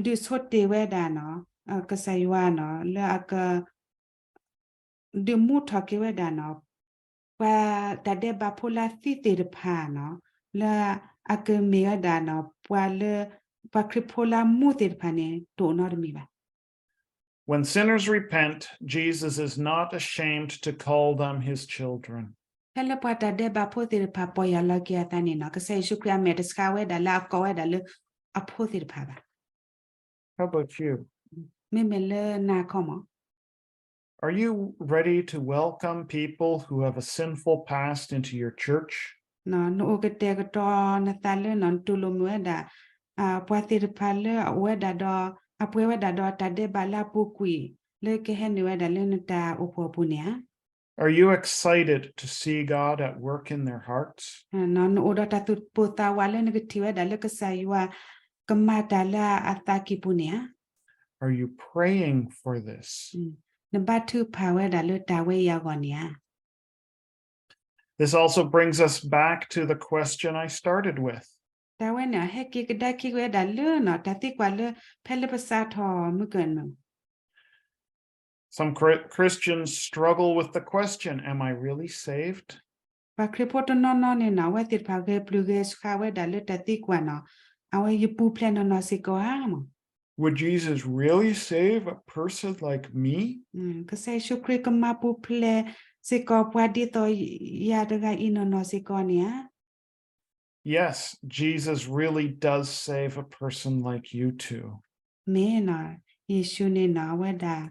ဒုးဆိတ့ၢ်ဝဲဒၣ်နီၤ, ကစၢ်ယွၤနီၤ, လၢအက ဒုးမူထီၣ်က့ၤဝဲဒၣ်နီၤ, ပှၤတၢ်ဒဲးဘးဖိလၢအသံသ့ၣ်တဖၣ်နီၤ, လၢအကမ့ၢ်ဝဲဒၣ်နီၤ, ပှၤလၢ ပှၤခရံာ်ဖိလၢအမူသ့ၣ်တဖၣ်န့ၣ် တအိၣ်နီတမံၤဘၣ်. When sinners repent, Jesus is not ashamed to call them his children. ဖဲလၢပှၤတၢ်ဒဲးဘးဖိသ့ၣ်တဖၣ်ပီၢ်ယၢ်လီၤက့ၤအသးန့ၣ်နီၤ, ကစၢ်ယ့ၣ်ၡူးခရံာ်အမဲာ်တဆှးဝဲဒၣ်လၢအကိးဝဲဒၣ်လၢအဖိသ့ၣ်တဖၣ်ဘၣ်. How about you? မ့မ့ၢ်လၢနၤခီမး Are you ready to welcome people who have a sinful past into your church? နအိၣ်ကတဲာ်ကတီၤနသးလၢနတူၢ်လိာ်မုာ်ဝဲဒၣ် ပှၤသ့ၣ်တဖၣ်လၢအအိၣ်ဝဲဒၣ်ဒီး အပှဲၤဝဲဒၣ်ဒီးတၢ်ဒဲးဘးလၢအပူၤကွံာ် လၢကဟဲနုာ်ဝဲဒၣ်လၢနတၢ်အိၣ်ဖှိၣ်အပူၤန့ၣ်ဧါ. Are you excited to see God at work in their hearts? နအိၣ်ဒီးတၢ်သူၣ်ပိၢ်သးဝးလၢနကထံၣ်ဝဲဒၣ်လၢကစၢ်ယွၤ ကမၤတၢ်လၢအသးကံၢ်ပူၤန့ၣ်ဧါ. Are you praying for this? နဘါထုကဖၣ်ဝဲဒၣ်လၢတၢ်ဝဲအံၤအဂီၢ်န့ၣ်ဧါ. This also brings us back to the question I started with. တၢ်ဝဲန့ၣ် ဟဲက့ၤကဒါက့ၤဝဲဒၣ်လၢနီၤ တၢ်သံကွၢ်လၢ ဖဲလၢပစးထီၣ်မုၢ်ကၢၢ်န့ၣ် Some Chri- Christians struggle with the question, am I really saved? ပှၤခရံာ်ဖိတနီၤနီၤန့ၣ်နီၤ အဝဲသ့ၣ်တဖၣ်ဂဲၤပျုၢ်ဂဲၤဆှးဝဲဒၣ်လၢတၢ်သံကွၢ်နီၤ အဝဲယပူၤဖျဲးနီၢ်နီၢ်စ့ၢ်ကီးဧါမး. Would Jesus really save a person like me? ကစၢ်ယ့ၣ်ၡူးခရံာ်ကမၤပူၤဖျဲးစ့ၢ်ကီးပှၤဒ်သိးယၤတဂၤအံၤနီၢ်နီၢ်စ့ၢ်ကီးန့ၣ်ဧါ. Yes, Jesus really does save a person like you too. မ့ၢ်နီၤ ယ့ၣ်ၡူးန့ၣ်နီၤ အဝဲဒၣ်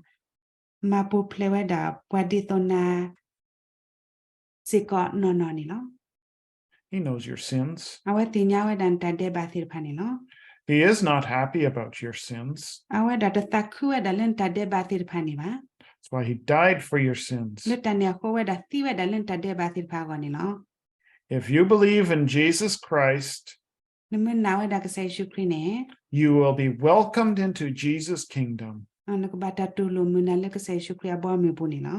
မၤပူၤဖျဲးဝဲဒၣ်ပှၤဒ်သိးနၤ စ့ၢ်ကီးနီၢ်နီၢ်န့ၣ်လီၤ. He knows your sins. အဝဲသ့ၣ်ညါဝဲဒၣ်နတၢ်ဒဲးဘးသ့ၣ်တဖၣ်န့ၣ်လီၤ. He is not happy about your sins. အဝဲဒၣ်တသးခုဝဲဒၣ်လၢနတၢ်ဒဲးဘးသ့ၣ်တဖၣ်န့ၣ်ဘၣ်. That's why he died for your sins. လၢတၢ်န့ၣ်အဃိ အဝဲဒၣ်သံဝဲဒၣ်လၢနတၢ်ဒဲးဘးသ့ၣ်တဖၣ်အဂီၢ်န့ၣ်လီၤ. If you believe in Jesus Christ, နမ့ၢ်နာ်ဝဲဒၣ်ကစၢ်ယ့ၣ်ၡူးခရံာ်န့ၣ် you will be welcomed into Jesus' kingdom. နကဘၣ်တၢ်တူၢ်လိာ်မုာ်နၤလၢကစၢ်ယ့ၣ်ၡူးခရံာ်အဘီအမုၢ်အပူၤန့ၣ်လီၤ.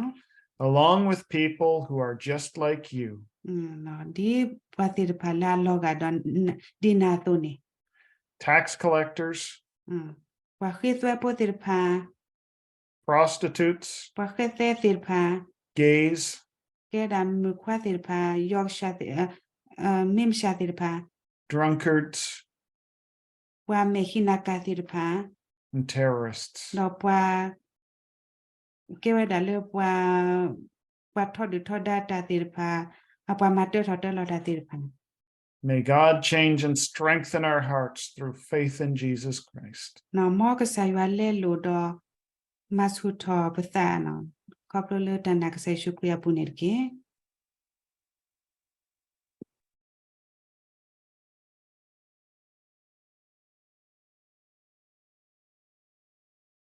Along with people who are just like you. ဒ်ပှၤသ့ၣ်တဖၣ်လၢအလီၤဂာ်ဒီး ဒ်နၤအသိးန့ၣ် Tax collectors, ပှၤဃ့သွဲဖိသ့ၣ်တဖၣ် prostitutes, ပှၤဃဲသဲသ့ၣ်တဖၣ်, gays, ကဲဒၣ်မုၣ်ခွါသ့ၣ်တဖၣ်, ယီၢ်ကစၢ်သ့ၣ်, မ့ၢ်မၡၢ်သ့ၣ်တဖၣ်, drunkards, ပှၤမဲာ်ဟံးနၤကၤသ့ၣ်တဖၣ်, and terrorists. ဒီးပှၤ ကဲဝဲဒၣ်လၢပှၤ, ပှၤထီဒုၣ်ထီဒါတၢ်သ့ၣ်တဖၣ်, အပှၤမၤတၢထီၣ်တၢလီၤတၢ်သ့ၣ်တဖၣ်န့ၣ် May God change and strengthen our hearts through faith in Jesus Christ. မ်ကစၢ်ယွၤလဲလိာ်ဒီး မၤဆူၣ်ထီၣ်ပသး, ခီဖျိလၢတၢ်နာ်ကစၢ်ယ့ၣ်ၡူးခရံာ်အပူၤန့ၣ်တက့ၢ်.